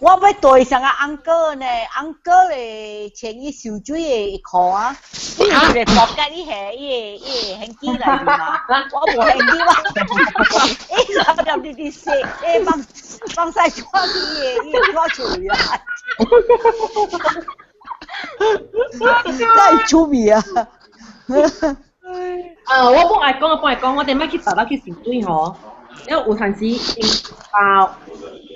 我欲對上個 uncle 呢，uncle 會穿伊游水的褲啊，伊有一個 pocket 伊下伊個 hanky 內面嘛，我無 hanky 我，伊就直直瀉，放放屎紙去伊個紙厝啊，真係出味啊！啊，我本愛講，我本愛講，我頂擺去台北去游水吼，因為有陣時啊，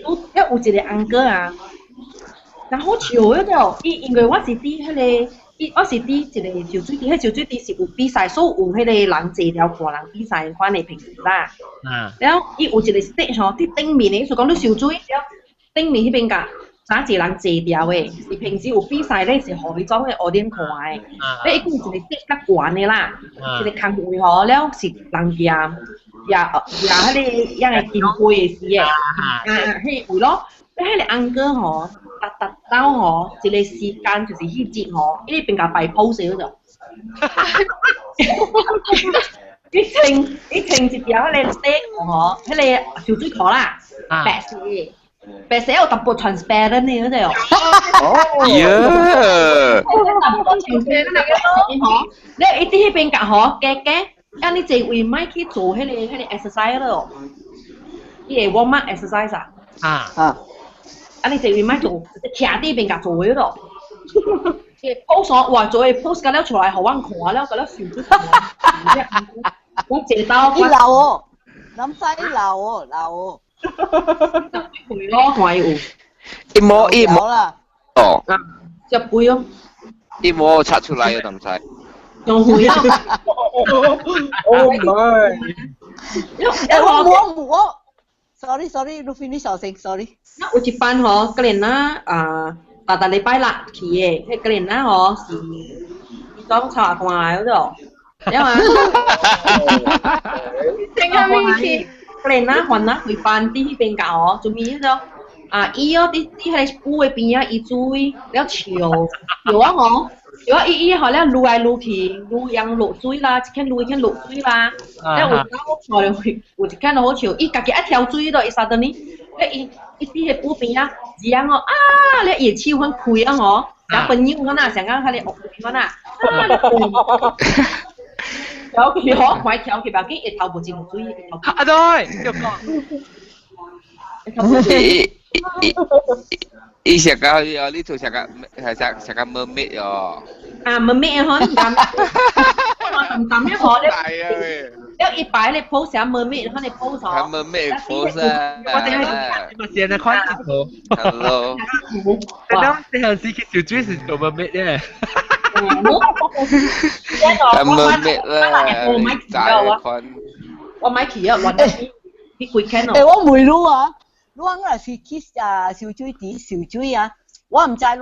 有有一個 uncle 啊，然後笑嗰條，伊因為我是佇彼個，伊我是佇一個游水池，彼游水池是有比賽，所以有彼個人坐了看人比賽款的平時啦。然後伊有一個 stage 吼，佇頂面的，意思講你游水了，頂面彼邊甲啥一個人坐掉的，是平時有比賽咧，是予彼種的 audience 看的。你伊有一個 stage 較懸的啦，一個空位吼，了是人舉舉舉彼個樣的金杯的時的，啊，彼位咯。你彼個 uncle 吼，逐逐兜吼，一個時間就是彼節吼，伊變共擺 pose 嗰種。伊穿一條彼個底褲吼，彼個游水褲啦，白色的。白色有淡薄 transparent 的嗰隻哦。哦。耶！淡薄 transparent 的吼，你伊佇彼邊共吼，加加，啊你這位莫去做彼個 exercise 咯，伊會 warm up exercise 啊。啊。啊。啊你這位莫做，徛佇邊共做的咯。伊 pose 哇，做的 pose 甲了出來，予阮看了，甲了笑出。我坐到。伊老哦，南西老哦，老哦。會咯，看有。一摸一摸啦。哦。只杯哦。一摸拆出來啊，南西。用會啊。 Oh my！我 sorry sorry，你 finish 先，sorry。有一班吼，個年啦啊，逐逐禮拜六去的，彼個年啦吼是講插看來嗰種，了啊。正下面去。個年啦，還啦，規班佇彼邊教哦，做咩嗰種？啊，伊哦，佇佇彼個湖的邊仔，伊水了笑笑啊吼，笑啊伊伊吼了擼來擼去，擼樣落水啦，一間擼一間落水啦，了有一我看著有一間好笑，伊家己愛跳水咯，伊啥等呢？了伊伊佇彼湖邊仔，這樣哦啊，了伊的手款開啊吼，像朋友款啊，像講彼個學款啊，啊，跳去吼，快跳去，別緊伊頭無進水，伊頭。啊對，就講。伊伊食到哦，你做食到係食食到 mermaid 哦。啊，mermaid 嗬，你淡淡淡嗬，你了一擺你 pose 下 mermaid，你 pose 嗬。mermaid pose 啊！我等下我先來看一圖。 Hello。等下這陣時去游水是做 mermaid 咧。 mermaid 啦，你款。我買起啊，亂去幾間哦。誒，我問你啊。你若是去啊游水池游水啊，我毋知你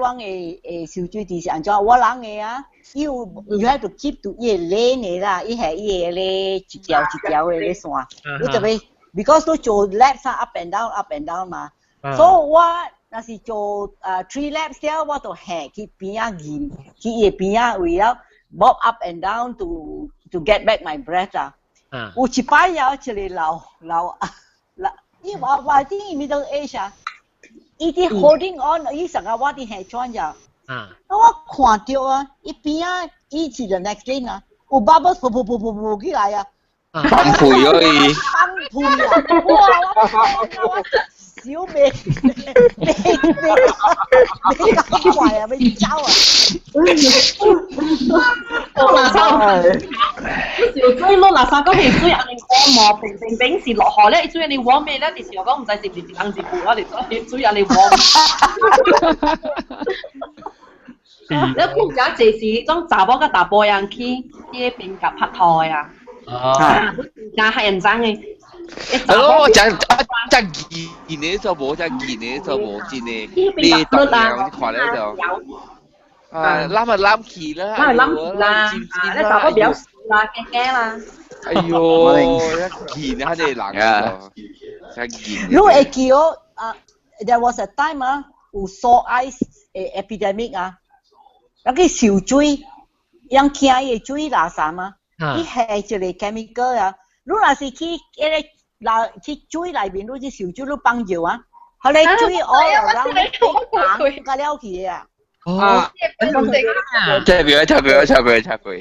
的的游水池是按怎，我人的啊，伊有 you have to keep to 伊的 lane 的啦，伊係伊的咧一條一條的咧線，你特別 because 你做 laps 啊 up and down up and down 嘛，所以我若是做啊 three laps 了，我就行去邊仔驗，去伊的邊仔位了，bob up and down to get back my breath 啊，有一擺有一個老老老。伊話話啲 middle age 啊，伊佇 holding on，伊成個我佇下轉咋。我看到啊，伊邊仔伊是 the next lane 啊，有 bubbles 噗噗噗噗噗起來啊。崩潰咗伊。崩潰啊！哇！我我小未未未未搞壞啊，未走啊！垃圾，你水落垃圾嗰條水，阿你黃毛平平平時落雨咧，水你黃咩咧？就是我講唔知是唔是一人一步啊？你水阿你黃。你顧家這時種查某佮查埔人去佇個邊甲拍拖啊！啊，真乞人憎的。係咯，真真見你就無，真見你就無真的。你當樣看咧就，啊攬啊攬起啦，攬啊攬起啦，啊你查某比較熟啦，驚驚啦。哎呦，一見啊，啲人啊，真見。你會記哦？啊，there was a time 啊，有 sore eyes 的 epidemic 啊，那個游水，人驚伊的水垃圾嘛。伊下一個 chemical 啊，你若是去彼個落去水內面，你去游水你放尿啊，彼個水 all around 紅甲了去啊。哦，插過插過插過插過。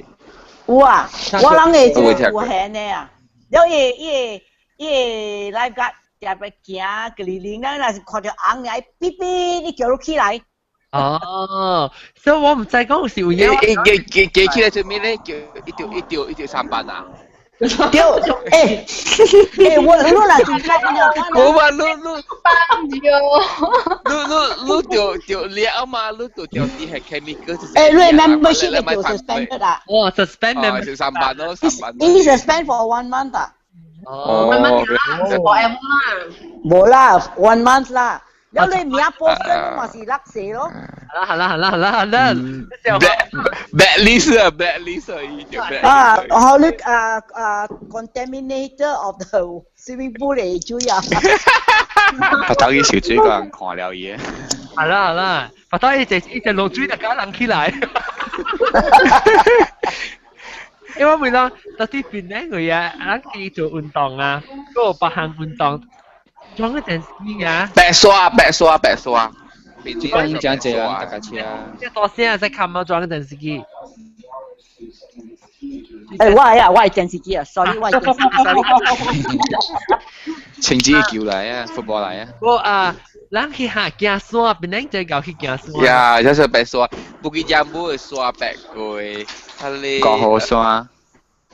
有啊，我人會這個有現的啊，了伊伊伊 lifeguard 特別行，格哩哩，咱若是看著紅的，嗶嗶，你叫你起來。哦，所以我毋知講是有影。記記記起來做咩咧？叫一條一條一條三班啊！對，欸欸，我你若是看無嘛，你你放尿，你你你就就了嘛，你就就啲係 chemical。欸，你 membership 就 suspended 啊？哦，suspend membership 就三班咯，三班。伊 suspend for one month 啊？哦，one month 啦，forever 啦。無啦，one month 啦。了你名 post 嘛是落死咯。好啦好啦好啦好啦， blacklist 啊，blacklist 啊，伊就啊，好你啊啊，contaminator of the swimming pool 的水啊。白頭伊游水個人看了伊。好啦好啦，白頭伊隻伊隻落水就搞人起來。因為每當到啲邊咧，佢啊，咱去做運動啊，嗰個別項運動。裝個電視機啊！白刷白刷白刷，講真濟人大家車。即係多聲在看貓裝個電視機。誒，我係啊，我係電視機啊，sorry，我係電視機，sorry。親自球來啊，football 來啊。我啊，咱去下行山，邊咱就搞去行山。呀，就是白山，布吉jambu 的山白過，彼個。高好山。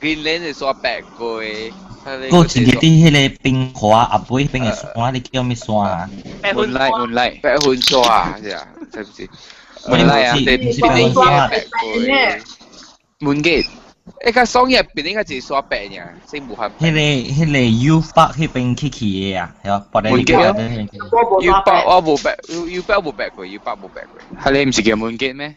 Greenland 的山白過。個一個佇彼個冰河阿尾彼邊的山，你叫啥物山啊？白雲來，雲來，白雲山啊，是啊，是毋是？雲來啊，對，毋是白雲山。門記，欸，較爽嘅邊應該一山白爾，先無法。彼個彼個 U 北彼邊去去的啊，係啊，別門記啊，U 北我無白，U 北無白過，U 北無白過。彼個毋是叫門記咩？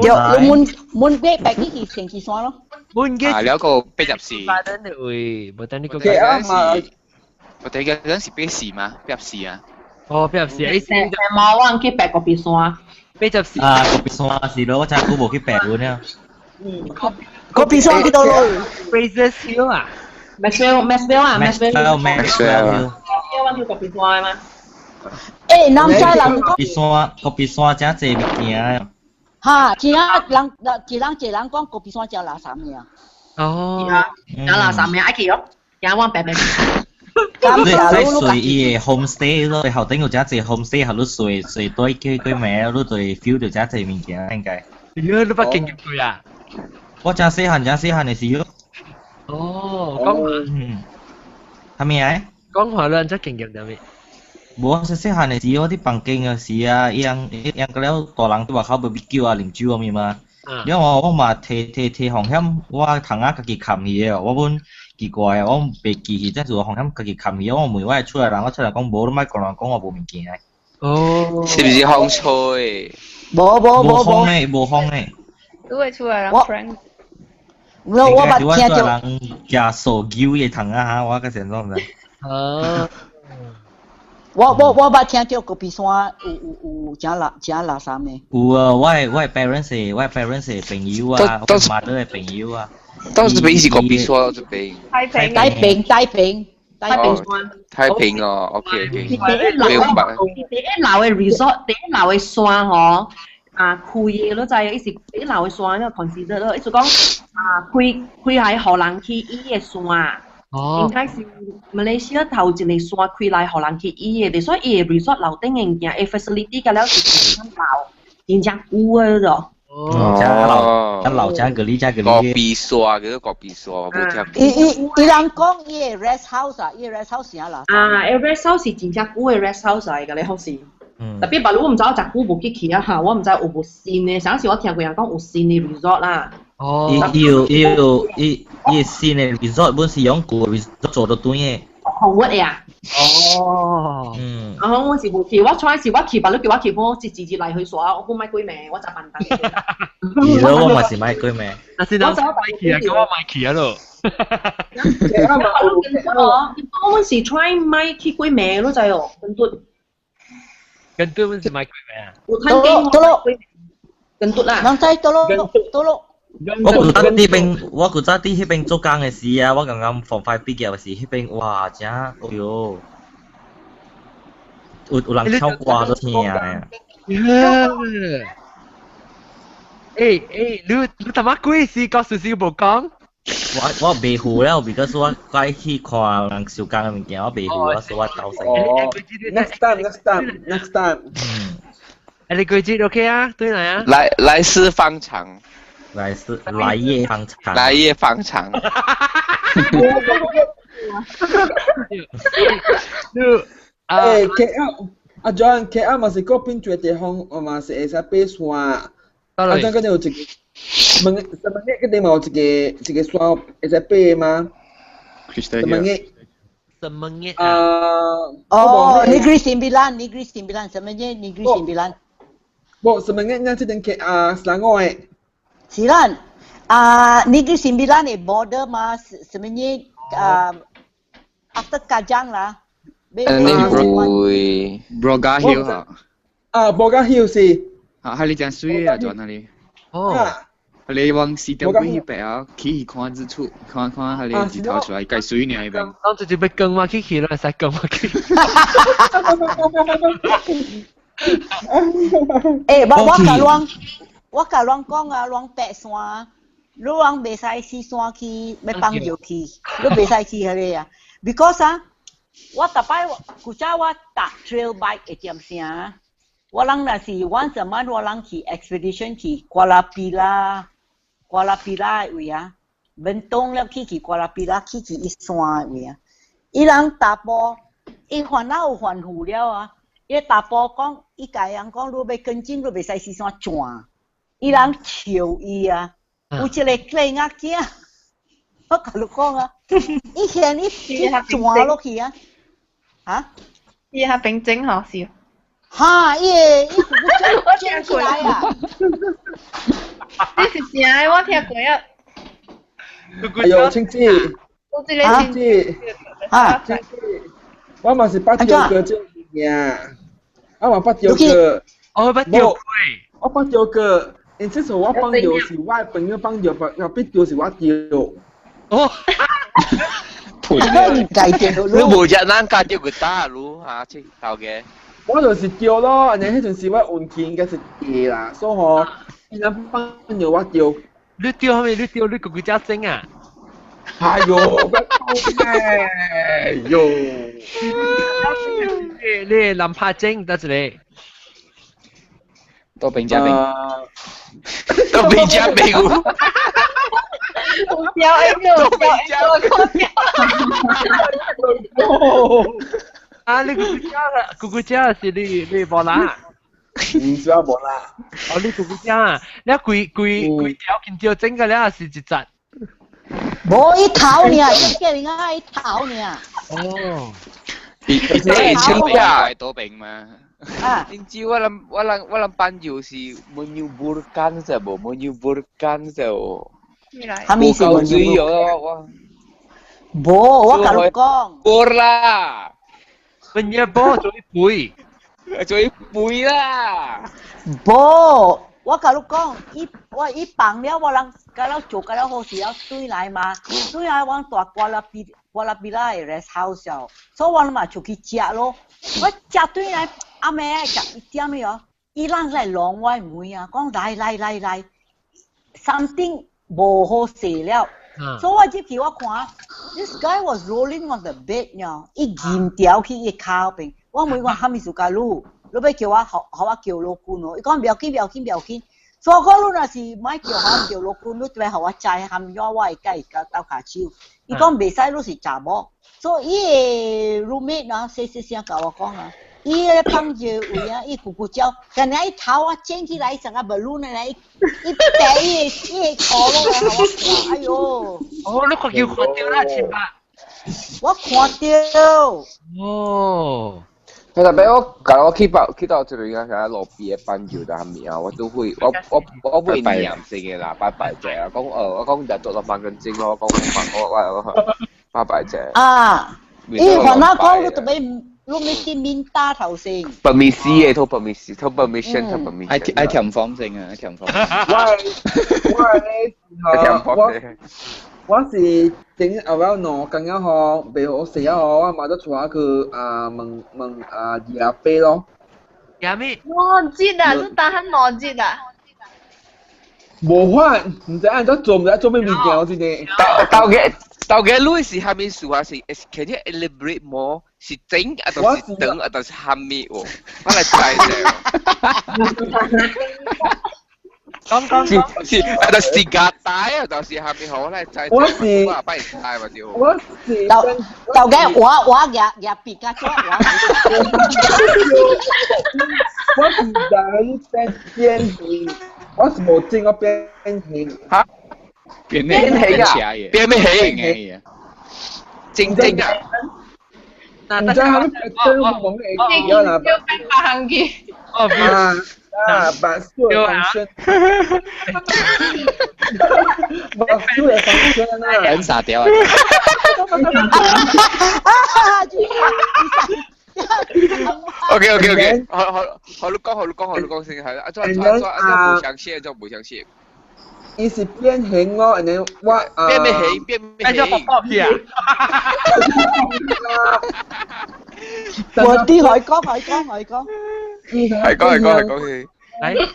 對，門門記白去去清溪山咯。門記啊，了個84。巴登的位，無等你個。我哋嗰陣是84嘛，84啊。哦，84，成毛我去爬戈壁山。84。啊，戈壁山是咯，我真久無去爬過呢。嗯。戈壁山去倒落？Fraser Hill 啊？Maxwell Maxwell 啊，Maxwell Maxwell。我去戈壁山嘛？欸，南西人講。戈壁山，戈壁山真濟物件。哈，真啊，人一人一人講戈壁山真垃圾嘅。哦。真垃圾嘅，愛去哦，驚我白白。你在睡伊個 homestay 咯，後頂有真濟 homestay，後你睡睡對幾幾暝，你就會 feel 到真濟物件應該。你你捌經驗過啊？我真細漢，真細漢的時候。哦，講話。嗯。係咪啊？講話你真經驗啥物？無，細細漢的時候，佇房間的時啊，伊人伊人個了大人佇外口 barbecue 啊，啉酒啊物嘛。了我我嘛提提提風險，我窗仔家己冚去的，我本奇怪啊，我袂記去，但是我風險家己冚去，我問我的厝內人，我厝內講無，你莫講人講我無物件的。哦。是毋是風吹？無無無無風的，無風的。你會厝內人 prank？我我捌聽著。人舉手揪的窗仔哈，我個先怎毋知。哦。我捌聽著戈壁山有有有誠垃誠垃圾的。有啊，我的我的 parents 我的 parents 的朋友啊，我媽的朋友啊。當時邊是戈壁山這邊。太平。太平太平太平山。太平哦，OK OK。第一樓第一樓的 resort，第一樓的山吼，啊開的，你知伊是第一樓的山，你 consider 咯，意思講啊開開來予人去伊的山。哦，應該是馬來西亞頭一個山開來予人去醫的，所以伊的 resort 樓頂的物件，伊 facility 甲了是真正老，真正舊的咯。哦，真老，真老，真個哩，真個哩。戈壁山叫做戈壁山，無聽過。伊伊伊人講伊的 rest house 啊，伊的 rest house 啥啦？啊，伊 rest house 是真正舊的 rest house 來個咧，好是。特別別我毋知我誠久無去去啊哈，我毋知有無新的，上次我聽過人講有新的 resort 啦。哦。伊伊有伊有伊伊新的 resort 本是用舊 resort 做到對的。紅屈的啊。哦。嗯。啊，我是無去，我初時我去，別你叫我去，我是直接來去耍，我不買幾名，我就笨蛋。是咯，我嘛是買幾名。但是我買去啊，咁我買去啊咯。我阮是 try 買去幾名，你知哦，跟嘟。跟嘟阮是買幾名啊？有趁經我跟嘟啦。人知多咯，多咯。我古早佇邊，我古早佇彼邊做工的時啊，我剛剛 form five 畢業的時，彼邊哇真，哎喲，有有人唱歌都聽啊。欸欸，你你他媽鬼時講事實無講？我我袂赴了，because 我愛去看人收工的物件，我袂赴，我說我走勢。 Next time, next time, next time。嗯。欸，你季節 OK 啊？對來啊。來來世方長。來世來夜方長。來夜方長。你欸，KL 阿 John KL 嘛是嗰邊住地方，我嘛是會使爬山。啊，陣嗰陣有一個問什麼嘅？嗰邊嘛有一個一個山會使爬嗎？什麼嘅？什麼嘅？啊！哦，Negeri Sembilan, Negeri Sembilan，什麼嘅？Negeri Sembilan。無，什麼嘅？咱這邊去啊，雪蘭莪的。是啦，啊，Negeri Sembilan 的 border 嘛，什麼嘅？啊，after Kajang 啦。你會 Broga Hill 嚇。啊，Broga Hill 是。啊，係你真水啊，轉那裡。哦。你往4點幾彼邊啊，起去看日出，看看彼个日頭出來，計水呢彼邊。我直接欲跟我去去啦，會使跟我去。欸，我我共阮，我共阮講啊，阮爬山，你阮袂使死山去，欲放尿去，你袂使去彼个啊。Because 啊，我逐擺古早我踏 trail bike 會點聲，我人若是 once a month 我人去 expedition 去 Kuala Pilah，Kuala Pilah 的位啊，Bentong 了去去 Kuala Pilah 去去伊山的位啊，伊人踏步，伊煩惱有煩婦了啊，伊查埔講，伊共人講，你欲跟進，你袂使四山轉，伊人笑伊啊，有一個囡仔囝，我共你講啊，伊現伊伊轉落去啊，啊？伊較平靜吼是。哈！伊會伊我聽起來啊！這是真的，我聽過啊。哎呦，青子，我這個青子，啊，青子，我嘛是捌聽過這呀，啊我捌著過。哦，捌著過。我捌著過，因此說我放著是我朋友放著，別別著是我著。哦。你無只人家著個打擼嚇，切頭家。我就是著咯，按呢彼陣時我運氣應該是低啦，所以吼，伊人放著我著。你著啥物？你著你個幾隻精啊？哎喲，哎喲！你林柏精得一個。多兵加兵，多兵加兵。有有有。啊！你姑姑家，姑姑家是你無啦？唔是我無啦。哦，你姑姑家啊？你規規規條見到整個了是一隻？無伊頭爾，叫人家伊頭爾。哦。伊清表多兵嘛？啊！因知我諗我諗我諗班就是 menyuburkan 啫，無 menyuburkan 啫哦。哈咪是 menyuburkan？我無，我共你講。無啦。 menyebur 做一杯，做一杯啦。無，我共你講，伊我伊放了，我人甲了做甲了好勢了，轉來嘛，轉來阮蹛瓜拉比瓜拉比拉的 rest house 了，所以我嘛出去食咯。我食轉來暗暝愛食一點了，伊人來弄我的門啊，講來來來來，something 無好勢了。所以我入去我看，this guy was rolling on the bed 呢，伊銀條去伊跤邊，我問講啥物事共你，你欲叫我予我叫老君哦，伊講不要緊不要緊不要緊，所以我講你若是莫叫我叫老君，你著予我知含怎我會共伊鬥跤手。伊講袂使，你是查某，所以伊的 roommate 啊，細細聲共我講啊，伊咧放尿位啊，伊咕咕叫，干焦伊頭啊轉起來，成個 balloon 來，伊白伊伊個頭落來，予我看，哎喲！哦，你看叫看著啦，七百。我看著。哦。其實俾我，假我去到去到這邊啊，路邊的朋友但係啊，我都會我我我會念性嘅啦，拜拜者啊，講我講日做到八根筋咯，講我我我拜拜者。啊，伊番仔講你特別你欲去 minta 頭先。 permisi 嘅，偷 permisi，偷 permission，偷 permission。愛愛填 form 先啊，愛填 form。我我我是頂後尾兩工仔吼，袂好勢啊吼，我媽就帶我去啊問問啊二阿伯咯。阿咩？兩節啊，你打喊兩節啊？無法，毋知按怎做，毋知做咩物件，真的。到嘅到嘅，你是蝦米事啊？是 can you elaborate more？是整啊，還是長啊，還是蝦米喎？我來猜者。講講是是，啊，就是夾帶啊，就是蝦米好，我來猜。我是我擺猜嘛就。我是到到嘅，我我舉舉筆甲做我。我是人變變形，我是無整我變形。嚇？變變形啊？變咩形？正正啊！唔知係咪真冇咩會啦？要變白行嘅。哦，啊啊，白素的防身，白素的防身啊！很傻屌啊！啊！ OK OK OK，好好好，你講好你講好你講先係啦，啊，再再再啊，無相寫，再無相寫。伊是變形咯，然後我啊變咩形？變咩形？變咗片啊！我啲海講海講海講，係講係講係講先。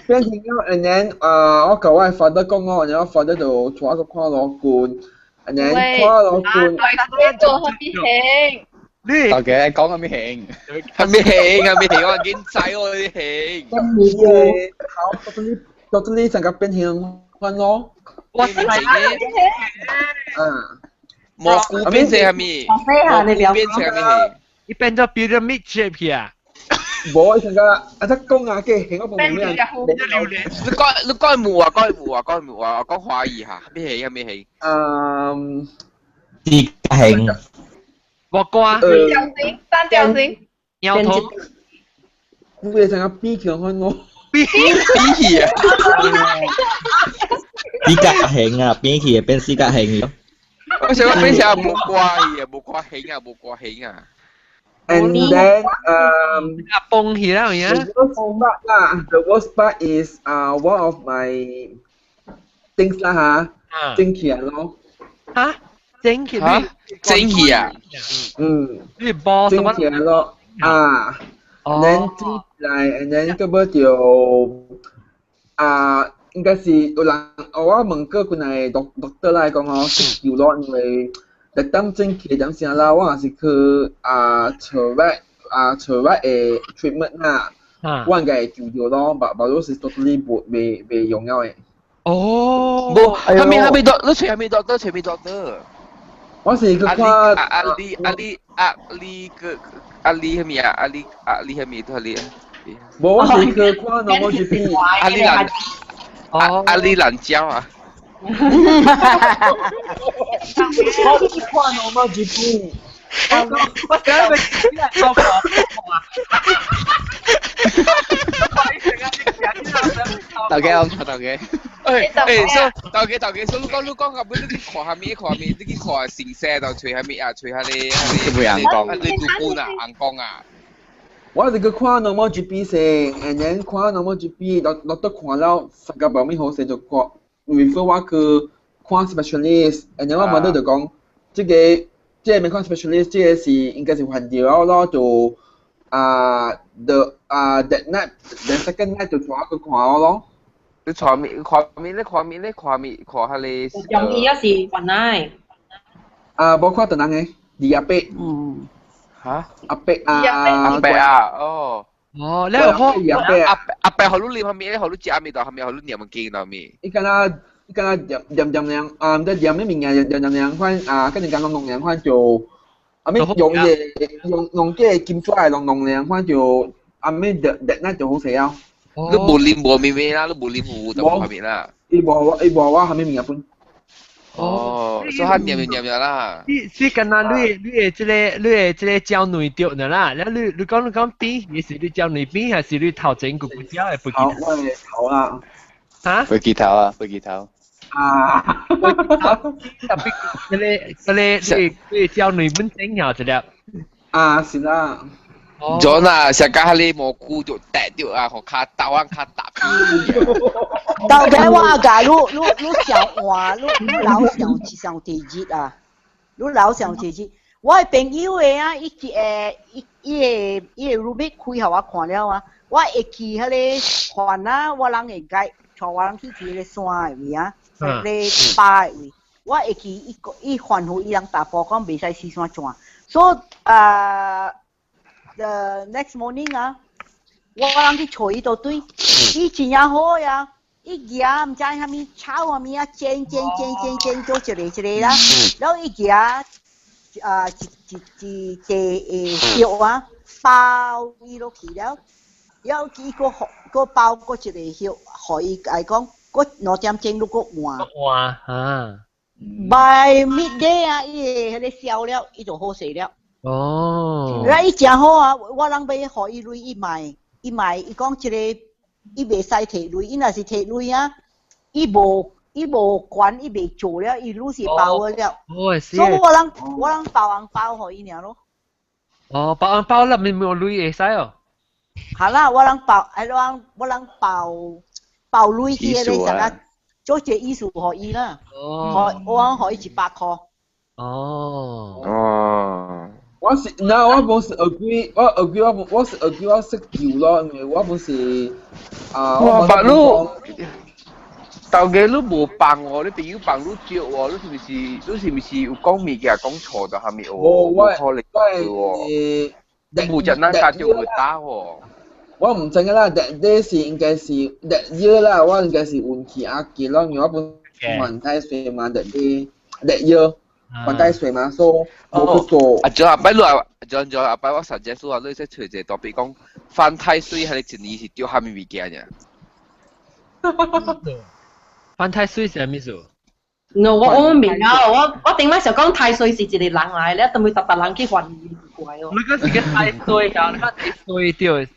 變形了，然後啊，我舊我 father 講我，然後 father 就帶我看羅冠，然後看羅冠。做咩形？你大家講緊咩形？係咩形？係咩形？我見仔我啲形。好，到這裡，到這裡成個變形款咯。我係嗯。蘑菇變成係咪？蘑菇變成係咪？伊變咗 pyramid shape 啊！無，成個啊，只講啊，嘅形我冇咩。你講你講冇啊，講冇啊，講冇啊，講華語嚇，咩形？咩形？嗯。四形。木瓜。三角形，三角形。鳥頭。佢成個 B 強款我。 B 起啊！四角形啊，變起變四角形。我想講變成木瓜去啊，木瓜形啊，木瓜形啊。And then 啊崩起啦，the worst part 啦，the worst part is one of my things 啦嚇，整起來咯。嚇？整起來？整起啊？嗯。你波整起來咯，啊。then 整起來，and then 個尾就啊，應該是有人我問過幾個 doctor 來講哦，識救咯，因為特當整起點啥啦，我也是去啊找 right 啊找 right 的 treatment 啦，我應該會救到咯，但但都是 totally 無未未用了的。哦，無，係咪係咪 doctor？你找係咪 doctor？找咪 doctor？我是去看阿里阿里阿里個阿里係咪啊？阿里阿里係咪都係你啊？無，我是去看 normal GP。阿里蘭阿阿里蘭椒啊！我是看 normal GP。我等下咪邊個講啊？大家好，大家。誒誒，所大家大家，所你講你講，後尾你去看下面，看下面，你去看先生就揣下面啊，揣下你下你下你主管啊，紅光啊。我是去看 normal GP 先，and then 看 normal GP，落落到看了，發覺無咩好勢就看 refer 我去看 specialist，and then 我問到就講，這個這個免看 specialist，這個是應該是患掉咯，就啊 the 啊 that night the second night 就帶我去看我咯。你看面看面咧看面咧看面看下你。容易啊是雲奶。啊，無看唐人嘅，二阿伯。嗯。嚇？阿伯啊。阿伯啊，哦。哦，你有看阿伯阿阿伯予你啉啥物咧？予你食啥物？到啥物？予你念經到物？伊敢若伊敢若念念念念啊，毋知念咩物件，念念念款啊，跟人講弄弄款就，啊咩用個用用這個金紙來弄弄兩款就，啊咩熱熱那就好勢啊。你無啉無咪咪啦，你無啉有就無啥物啦。伊無我，伊無我啥物物件本。哦，所以佢念念念啦。你你敢若你你的這個你的這個焦內著呢啦，了你你講你講邊，你是你焦內邊還是你頭前骨骨焦的背頭？我的頭啦。嚇？飛機頭啊，飛機頭。啊！特別嗰個嗰個你你焦內本整了一粒。啊，是啦。 John 啊，成家你蘑菇就掟掉啊，予跤豆啊，跤踏。到底我阿家，你你你上換，你你老上上第日啊，你老上第日。我的朋友的啊，伊一個伊伊個伊個 roommate 開予我看了啊，我會去彼個還啊，我人會解帶我人去去彼個山的位啊，彼個巴的位，我會記伊伊吩咐伊人查埔講袂使四山轉，所以啊。The next morning 啊，我人去揣伊倒對，伊真正好呀，伊舉毋知啥物草啥物啊，煎煎煎煎煎做一個一個啦，然後伊舉啊一一一塊葉啊，包伊落去了，了後伊閣閣包閣一個葉，予伊來講，閣2點鐘你閣換。換啊！By midday 啊，伊個彼個消了，伊就好勢了。哦，那伊誠好啊！我人欲予伊鐳，伊買，伊買，伊講這個，伊袂使提鐳，伊若是提鐳啊，伊無伊無管，伊袂做了，伊愈是包了。哦，是。所以我人我人包紅包予伊爾咯。哦，包紅包啦，咪無鐳會使哦。好啦，我人包，哎，我人我人包包鐳去個啥個，做一個意思予伊啦。哦。我人予伊100箍。哦。哦。我是，那我本是 agree，我 agree，我我是 agree，我識叫咯，因為我本是啊。哇，白你，頭家你無幫我，你朋友幫你招我，你是毋是？你是毋是有講物件講錯就蝦米？無，我可能喎。你無簡單家就會打喎。我毋知影啦，that day 是應該是 that year 啦，我應該是運氣阿傑咯，因為我本犯太歲嘛，that day that year。犯太歲嘛，所以無去做。啊，就阿擺你啊，就就阿擺我 suggest 話你說找一個特別講犯太歲，係一年是著蝦米物件爾？犯太歲是啥物事？ no，我我明啊，我我頂擺想講太歲是一個人來，你都會特別人去還伊怪哦。你講是個太歲啊？你講太歲對。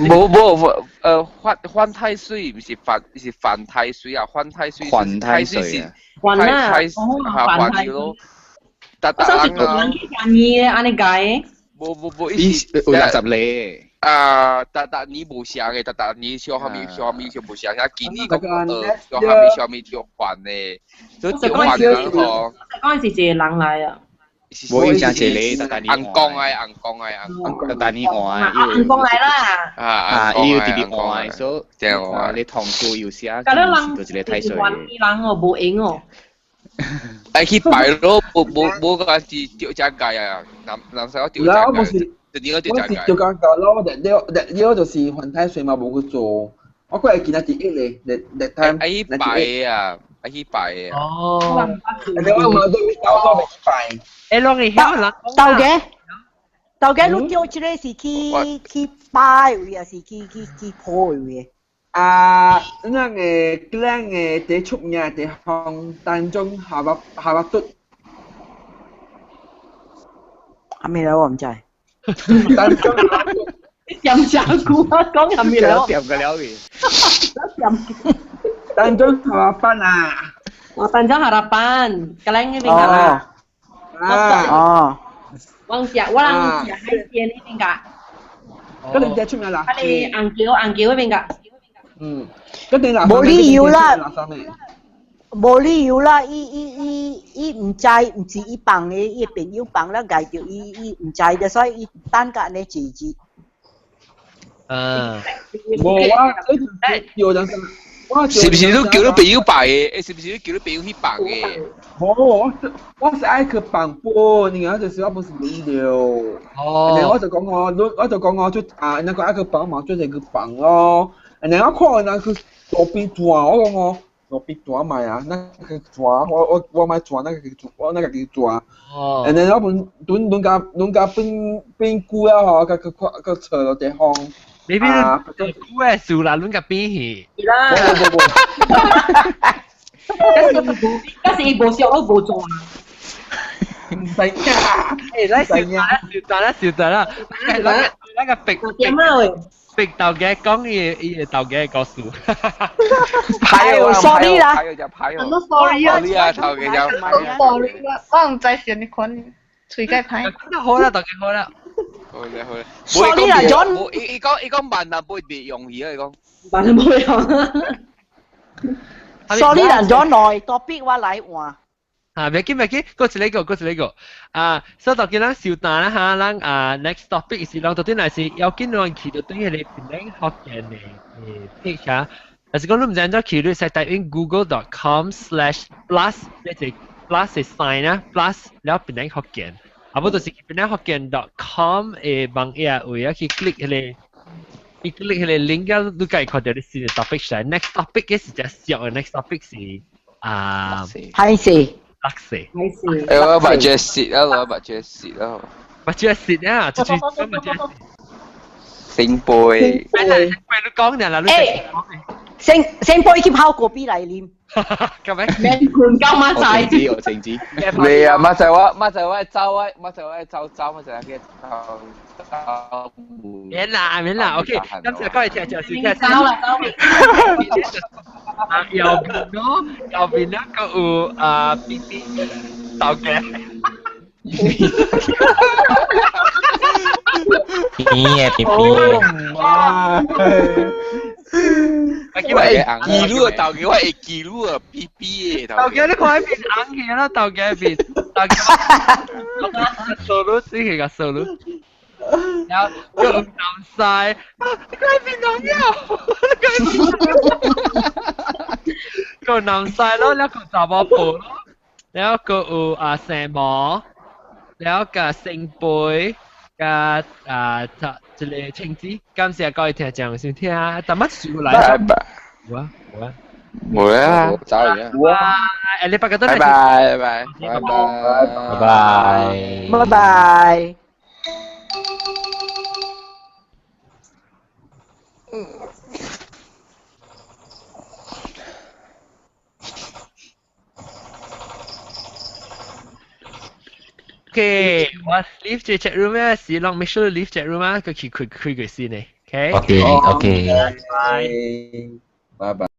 無無，犯犯太歲，毋是犯是犯太歲啊！犯太歲，犯太歲是還啊，還還咯。我想是人去還伊的，按呢解。無無無，伊是有60个。啊，逐逐年無相嘅，逐逐年小蝦米小蝦米就無相，遐今年講小蝦米小蝦米就還嘅，所以就還嘅嗬。嗰陣時一個人來啊。無伊誠濟個，逐逐年紅公嘅，紅公嘅，紅公。逐逐年換。紅公來啦。啊啊！伊有直直換，所以你同事有寫，就一個太歲。人哦，無閒哦。愛去拜咯，無無無個是吊只界啊，南南西我吊只界。我是吊家界咯，日了日了就是犯太歲嘛，無去做。我閣會記得第一咧，日日 time。愛去拜啊，愛去拜啊。哦。你我嘛都我都未去拜。欸，攏會曉人。豆家，豆家，你叫這個是去去拜位，還是去去去破位？啊，咱個咱個第出名的地方，當中下巴下巴嘟。阿咩來我唔知。當中。點食久啊？講阿咩來？點個了去。當中下巴啊！我當中下巴，個人那邊啊。啊！我食我人食海鮮那邊噶。嗰邊最出名啦。啊，你紅橋紅橋那邊噶。嗯，嗰邊無理由啦，無理由啦，伊伊伊伊毋知，毋是伊放的，伊朋友放了，害著伊，伊毋知的，所以伊等甲按呢自治。嗯，無啊，有人是毋是你叫你朋友拜的？是毋是你叫你朋友去放的？無，我我是愛去放波，你講就是我不是練了。哦。然後我就講我，我就講我就啊，那個愛去幫忙，就係去放咯。然後我看人去路邊轉，我講我路邊轉賣啊，那個轉，我我我買轉，那個轉，我那個轉。哦。然後我本本本家本家變變久了吼，佮佮看佮找到地方。你邊久的事啦，攏甲變去。啦。無無無。但是伊無燒，我無做啊。唔使㗎，欸，來笑啦，笑啦，笑啦，那個逼點啊喂？逼豆家講伊伊豆家的故事。歹哦，sorry 啦，歹哦，sorry 啊，頭家就 sorry 啦，我毋知是按呢款，喙介歹。好啦，豆家好啦。好啦好啦。 sorry 啦，John。伊伊講伊講萬難不會容易啊，伊講。萬難不會用。 sorry 啦，John 來 topic 我來換。啊，別緊別緊，過一個過一個啊，所以到今咱小單啦哈，咱啊 next topic 是咱到底若是要緊咱去到對彼个檳城福建的 page 啊，若是講你毋知按怎去，你使 type in google.com/plus，呢個 plus 的 sign 啊，plus 了檳城福建，啊無就是檳城福建 .com 的網頁位啊去 click 彼個。去 click 彼個 link 啊，你家己看著你新的 topic 出來。Next topic 嘅是只小的，next topic 是啊，歹勢。六四，欸，我目睭濕啊，我目睭濕啊，目睭濕啊，就是目睭。聖杯。聖杯你講呢啦，你聖聖杯去泡果啤來啉。咁咩？免困覺馬仔。我知，我知。你啊，馬仔我馬仔我走啊，馬仔我走走，馬仔我走走。免啦免啦，OK，今次各位聽就是聽。走啦走。啊，右邊咯，右邊那個有啊 B B 豆嘅。 B 嘅 B B。我會記錄啊，豆嘅我會記錄啊，B B 嘅豆嘅你看邊紅去啦，豆嘅邊，豆嘅。數滷只係個數滷。然後個南西，你看邊紅了，你看邊。個南西咯，แล้ว個查某婆咯，แล้ว個有啊聖母，แล้ว個聖杯，加啊一個青子，感謝各位聽眾收聽，但乜事來？拜拜。有啊有啊。冇啊，走啦。哇！誒，你八個都拜拜拜拜拜拜拜拜拜。 OK，我 leave 這 chat room 咧，是讓 make sure leave chat room 啊，佢去開開佢先呢。OK。 OK OK。拜拜。拜拜。